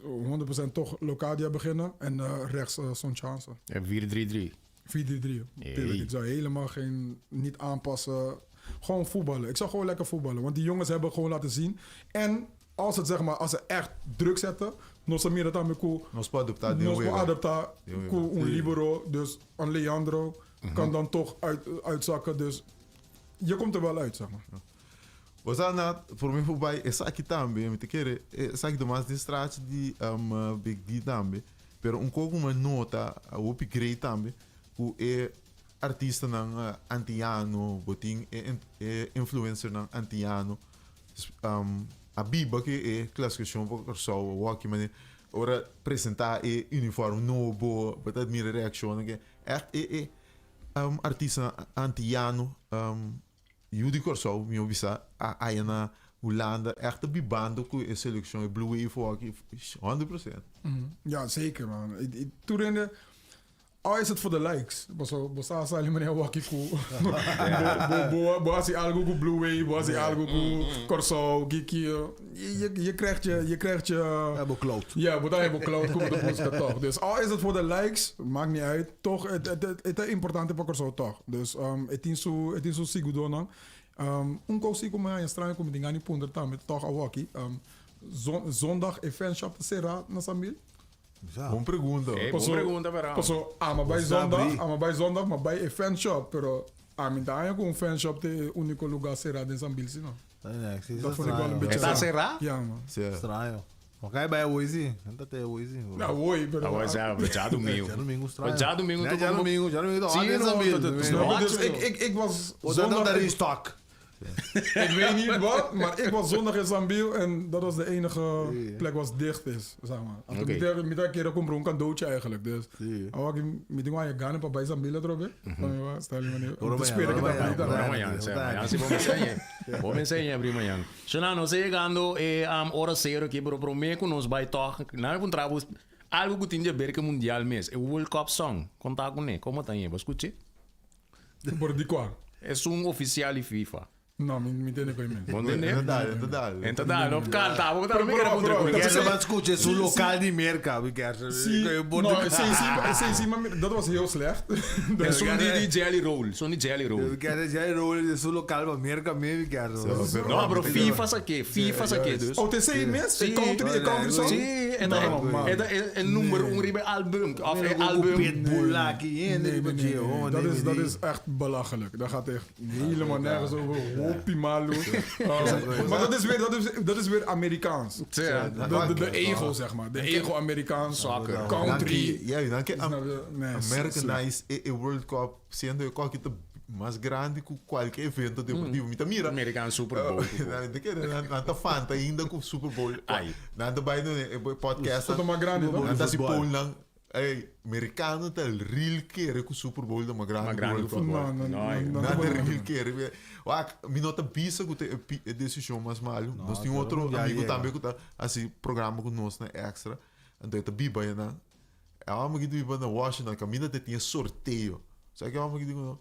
[SPEAKER 5] 100% toch Locadia beginnen. En rechts Sontje Hansen.
[SPEAKER 2] Ja, 4-3-3.
[SPEAKER 5] 4-3-3.
[SPEAKER 2] Nee.
[SPEAKER 5] Tuurlijk, ik zou helemaal geen, niet aanpassen. Gewoon voetballen. Ik zou gewoon lekker voetballen. Want die jongens hebben gewoon laten zien. En als, het, zeg maar, als ze echt druk zetten, nos mira tambe ku
[SPEAKER 3] Nos por adaptá den
[SPEAKER 5] nos por
[SPEAKER 3] wega.
[SPEAKER 5] adaptá
[SPEAKER 3] Den wega.
[SPEAKER 5] ku un libero. Dus een Leandro kan dan toch uitzakken. Dus je komt er wel uit, zeg maar.
[SPEAKER 3] Você na por mim voorbij esaki tambe, mi ta kere, esaki ta mas den straatje di Big D tambe, pero un kos ku mi nota hopi great tambe, ku e artistanan antiano, bo tin e e influencernan antiano a biba ku e klasifikashon pa Kòrsou awor manera ora presentá e uniform nobo, bo ta admira e reakshonnan ke ègt e e artistanan antiano Yu di Kòrsou, mi a bisa, a aya na Hulanda ègt ta bibando ku e selekshon, e Blue Wave hockey, 100%.
[SPEAKER 5] Ja, zeker man. Tur hende, al is het voor de likes. Paso, bo sa sali manera waki ku bo, bo, bo hasi algo ku Blue Wave, bo hasi algo ku Kòrsou, kiki. Je krijgt je...
[SPEAKER 4] Ja, bo clout.
[SPEAKER 5] Ja, bo ta bo clout ku bo ta buska toch. Dus al is het voor de likes, maakt niet uit. Toch, het is importante pa Kòrsou toch. Dus e tin su siguidónan. Un kos ku mi a straño ku mi tin gana di puntra tambe toch awaki. Zondag e fanshop ta será na Sambil?
[SPEAKER 3] Bon pregunta.
[SPEAKER 2] Hey, bon pregunta, pero.
[SPEAKER 5] Paso, ami a bai zondag, ami a bai zondag, m'a bai e fanshop, pero ami n' ta haña ku un fanshop ta e úniko lugá será den Sambil, si no. Dat vond ik wel een beetje
[SPEAKER 2] E ta
[SPEAKER 5] raar.
[SPEAKER 2] será?
[SPEAKER 5] Ja, man.
[SPEAKER 4] Straño. Ok, bai awor si. No ta te awor si.
[SPEAKER 5] Ja, awor, pero.
[SPEAKER 2] Awor, ja, pero djadumingu.
[SPEAKER 4] Djadumingu straño.
[SPEAKER 2] Djadumingu
[SPEAKER 4] Nee, djadumingu, djadumingu ta den Sambil.
[SPEAKER 5] Snap je? Dus ik was
[SPEAKER 4] Of dat
[SPEAKER 5] zondag
[SPEAKER 4] daar in stock.
[SPEAKER 5] Ik weet niet wat, maar ik was zondag in Sambil en dat was de enige plek was dicht is, zeg maar. Anto mi ta kier a kumpra un cadeautje eigenlijk, dus. Awor mi tin ku gana pa bai Sambil atrobe. Stel je meneer.
[SPEAKER 4] Ora
[SPEAKER 5] Te spera
[SPEAKER 4] mañana,
[SPEAKER 5] que
[SPEAKER 4] ora
[SPEAKER 5] ta
[SPEAKER 4] mañana,
[SPEAKER 2] Ora
[SPEAKER 4] ora
[SPEAKER 2] mañana,
[SPEAKER 4] mañana,
[SPEAKER 2] sí,
[SPEAKER 4] ora
[SPEAKER 2] mañana sí bo enseña. Bo enseña abri mañana. Shona, nos yegando e ora cero aki, pero promé ku nos bai toch, na enkontrá algu ku tin di aber ku mundial mes, e World Cup song. Konta kuné, kon ta ei? Bo a skucha?
[SPEAKER 5] Por di kua?
[SPEAKER 2] Esun ofisial di FIFA.
[SPEAKER 5] No, mi mi tende koe men.
[SPEAKER 2] Bon tende?
[SPEAKER 3] En ta dal, en ta dal.
[SPEAKER 2] En ta dal, op kal ta, bo ta
[SPEAKER 5] Pero,
[SPEAKER 2] mi kere
[SPEAKER 5] pero,
[SPEAKER 2] puntra
[SPEAKER 5] pero,
[SPEAKER 2] koe.
[SPEAKER 5] dat
[SPEAKER 4] Kerst
[SPEAKER 5] is-
[SPEAKER 4] maar scuche, su lokaal di Merca, we kerst.
[SPEAKER 5] Sí, no, sí, sí, sí, sí, maar dat was heel slecht.
[SPEAKER 2] En zo'n die die jelly roll, zo'n die jelly roll.
[SPEAKER 4] We kerst jij rol su lokaal van Merca mee, we kerst.
[SPEAKER 2] No, pero FIFA sa ke, FIFA sa ke dus.
[SPEAKER 5] Oh, TC mis?
[SPEAKER 2] Sí.
[SPEAKER 5] Country, country song?
[SPEAKER 2] Sí, en
[SPEAKER 5] No, man.
[SPEAKER 2] en en nummer un ribe album, of een album.
[SPEAKER 4] Pitbull aki, en
[SPEAKER 5] Nee, nee,
[SPEAKER 4] die
[SPEAKER 5] nee, nee. Dat, is, dat is echt belachelijk. Dat gaat echt helemaal nergens over. Hoppie malu. Maar dat is weer, dat is weer Amerikaans.
[SPEAKER 2] Ja.
[SPEAKER 5] De ego, zeg maar. De ego Amerikaans.
[SPEAKER 2] Soccer.
[SPEAKER 5] Country.
[SPEAKER 3] Ja, dan ke
[SPEAKER 5] Snap je? Nee,
[SPEAKER 3] Americanize e World Cup sendo qualquer mais grande que qualquer evento deportivo. Mi ta mira.
[SPEAKER 2] Amerikaan Super Bowl.
[SPEAKER 3] De que nanta fanta ainda com Super Bowl.
[SPEAKER 2] Ai.
[SPEAKER 3] Nanta vai no podcast.
[SPEAKER 5] Dat is maar grande, toch?
[SPEAKER 3] Nanta si
[SPEAKER 4] Voetbal.
[SPEAKER 3] poll lang. Hey, americano tá real querer com Super Bowl da mais grande
[SPEAKER 2] Maar
[SPEAKER 3] que
[SPEAKER 2] grande
[SPEAKER 3] World Cup.
[SPEAKER 2] voetbal.
[SPEAKER 5] No, no,
[SPEAKER 2] No,
[SPEAKER 5] no, no,
[SPEAKER 3] Nada
[SPEAKER 5] no, no.
[SPEAKER 3] real querer. Wak, mi nota bisa com te decisão mais malo. Nós tem outro
[SPEAKER 4] mundial
[SPEAKER 3] amigo
[SPEAKER 4] chega.
[SPEAKER 3] também que tá assim programa com nós na extra. Então tá biba né? É uma que biba na Washington, caminho até tinha sorteio. Sabe que é uma que digo não?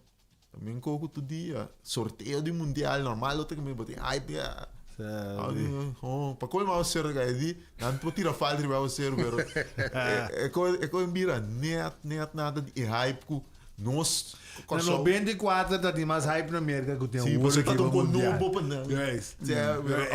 [SPEAKER 3] Também coco todo dia. Sorteio de mundial normal, outro que me botei hype. Yeah. Oh, pa colma o ser ga di, nan po tira falta riba o ser pero. É co é co mira net net nada de hype ku nos
[SPEAKER 4] Na 94 dat die mais hype na América que tem
[SPEAKER 3] Sim,
[SPEAKER 4] um
[SPEAKER 3] você
[SPEAKER 4] outro
[SPEAKER 3] tá
[SPEAKER 4] aqui
[SPEAKER 3] tão
[SPEAKER 4] no
[SPEAKER 3] com
[SPEAKER 4] Mundial.
[SPEAKER 3] novo pa não.
[SPEAKER 4] Yes.
[SPEAKER 3] Sim, a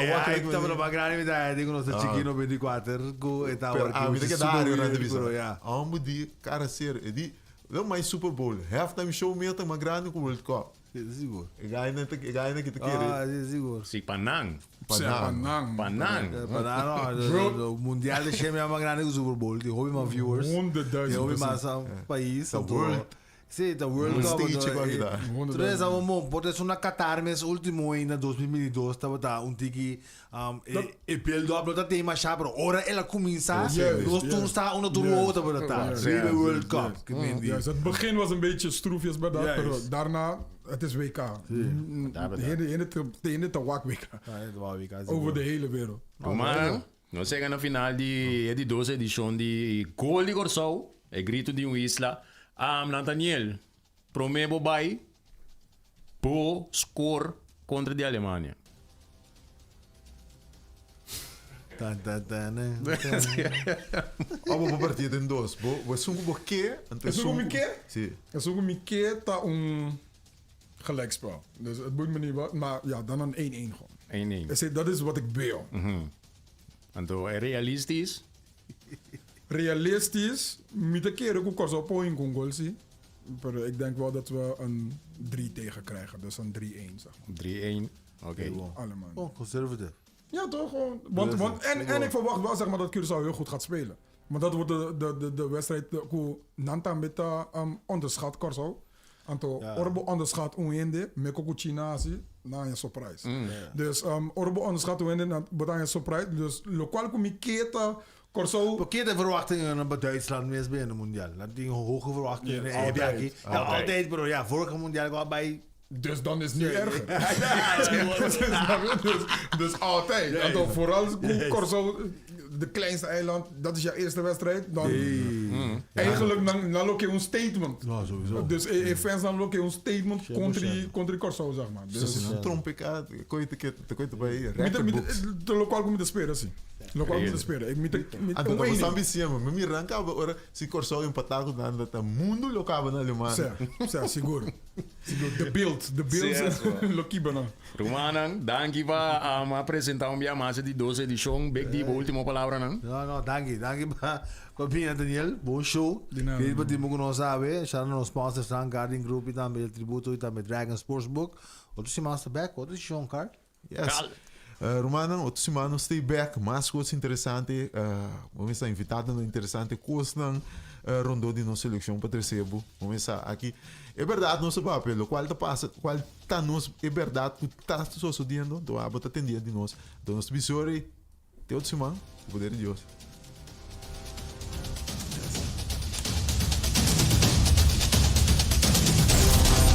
[SPEAKER 4] É,
[SPEAKER 3] waka
[SPEAKER 4] hype tava na grande medalha, digo nossa chiquinho 94, go e tal.
[SPEAKER 3] Pero a vida que dá área na divisão.
[SPEAKER 4] Ja.
[SPEAKER 3] Amo di cara ser, e di não mais Super Bowl, halftime show mesmo tá mais grande que o World Cup.
[SPEAKER 4] Sigur.
[SPEAKER 3] E ganha e ganha que te
[SPEAKER 4] Ah,
[SPEAKER 3] quer.
[SPEAKER 4] sim, sigur.
[SPEAKER 2] Si Panang.
[SPEAKER 5] Panang.
[SPEAKER 2] Panang.
[SPEAKER 4] Panang, o Mundial de Cheme é mais grande que o Super Bowl. Tem hobby mais viewers.
[SPEAKER 5] 100.000
[SPEAKER 4] Tem hobby mais país.
[SPEAKER 3] The World.
[SPEAKER 4] Sim, the World
[SPEAKER 3] Um
[SPEAKER 4] Cup.
[SPEAKER 3] stage igual que dá.
[SPEAKER 4] Entonces, vamos, pode ser uma Qatar mes último ainda 2022 estava tá um tiki um e e build up não tem mais pero ora ela começa
[SPEAKER 5] Juist,
[SPEAKER 4] nós tu está uma do outro para tá. Vive World Cup. Que men
[SPEAKER 5] Juist, het begin was een beetje stroefjes bij dat,
[SPEAKER 4] Juist.
[SPEAKER 5] maar daarna, het is WK. De hele te wak WK. Over de hele wereld.
[SPEAKER 2] Maar, nos chega na final di, di 12 edition di Gol di Corsou, e grito di un isla. Nathaniel, promebo bai, bo score contra di Alemania.
[SPEAKER 4] Tan tan tan.
[SPEAKER 3] Oh, vou partir em dois. Vou vou sungo bo que, então
[SPEAKER 5] Sungo mi que?
[SPEAKER 3] Sim.
[SPEAKER 5] En zo'n Mieke ta een gelijkspel. Dus het boeit me niet wat, maar ja, dan een 1-1 gewoon.
[SPEAKER 2] 1-1.
[SPEAKER 5] Dus Dat is wat ik wil.
[SPEAKER 2] Anto, é realistisch?
[SPEAKER 5] Realistisch, met de keren ook al zo in goal zie. Maar ik denk wel dat we een 3 tegen krijgen. Dus een 3-1, zeg maar.
[SPEAKER 2] 3-1. Oké.
[SPEAKER 5] Allemaal.
[SPEAKER 4] Oh, conservative.
[SPEAKER 5] Ja, toch? Gewoon. Want, en ik verwacht wel zeg maar, dat Curaçao heel goed gaat spelen. Maar dat wordt de wedstrijd. Ku Nanta meta onderschat Curaçao. Anto, Orbo onderschat Oende, Meko Kuchinasi, na een surprise. Dus Orbo onderschat Oende, na een surprise. Dus lokaal kom ik keta Curaçao.
[SPEAKER 4] Porque de verwachtingen bij Duitsland meer bij de Mundial. Dat die hoge verwachtingen.
[SPEAKER 5] Ja,
[SPEAKER 4] Ja,
[SPEAKER 5] altijd.
[SPEAKER 4] Ja, altijd bro. Ja, vorige Mundial kwam bij
[SPEAKER 5] Dus dan is het nu erger. Dus altijd. En dan vooral Curaçao, de kleinste eiland, dat is jouw eerste wedstrijd. Dan eigenlijk dan, dan loop je een statement.
[SPEAKER 4] Ja, sowieso.
[SPEAKER 5] Dus fans dan loop je een statement contra Curaçao, zeg maar.
[SPEAKER 3] Dus
[SPEAKER 5] Dus
[SPEAKER 3] een trompeka, kon je te kon je bij
[SPEAKER 5] met
[SPEAKER 3] record
[SPEAKER 5] met
[SPEAKER 3] books.
[SPEAKER 5] de lokaal komt te spelen, zie. Lokaal komt te spelen. Ik met
[SPEAKER 3] Anto tá sambi siema, me miranca ora se Curaçao empatar com nada tá mundo locava na Alemanha.
[SPEAKER 5] Sim, seguro. Seguro. De beeld, de beeld. Lokiba nou.
[SPEAKER 2] Rumanan, dank je pa um, apresentar um mais de 12 edition. Big D, última palavra, não?
[SPEAKER 4] No, no, dank je. Dank je, pa, Daniel. Bom show.
[SPEAKER 5] De nada,
[SPEAKER 4] Querido para ti, que não sabe. Já nos sponsors, Frank Garden Group e também El Tributo e também Dragon Sportsbook. Outro semana está back, outro show, card.
[SPEAKER 3] Yes. Romana, outro semana stay back, mais coisa interessante, vamos estar invitado no interessante coisa não rondou de nossa seleção para terceiro, vamos estar aqui. É verdade nosso papel, qual tá passa, qual tá nos é verdade que tá sucedendo, então a bota atendendo de nós. Então nosso visore, até outro semana, o poder de Deus.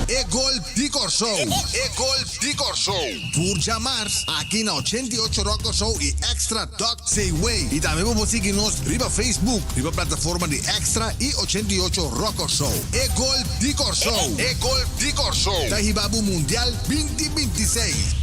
[SPEAKER 1] E gol di Kòrsou! E gol di Kòrsou! Tur djamars aki na 88 Rock Kòrsou i Extra dot cw. I tambe bo por sigui nos riba Facebook riba plataforma di Extra i 88 Rock Kòrsou. E gol di Kòrsou! E gol di Kòrsou! Ta hiba bo Mundial 2026.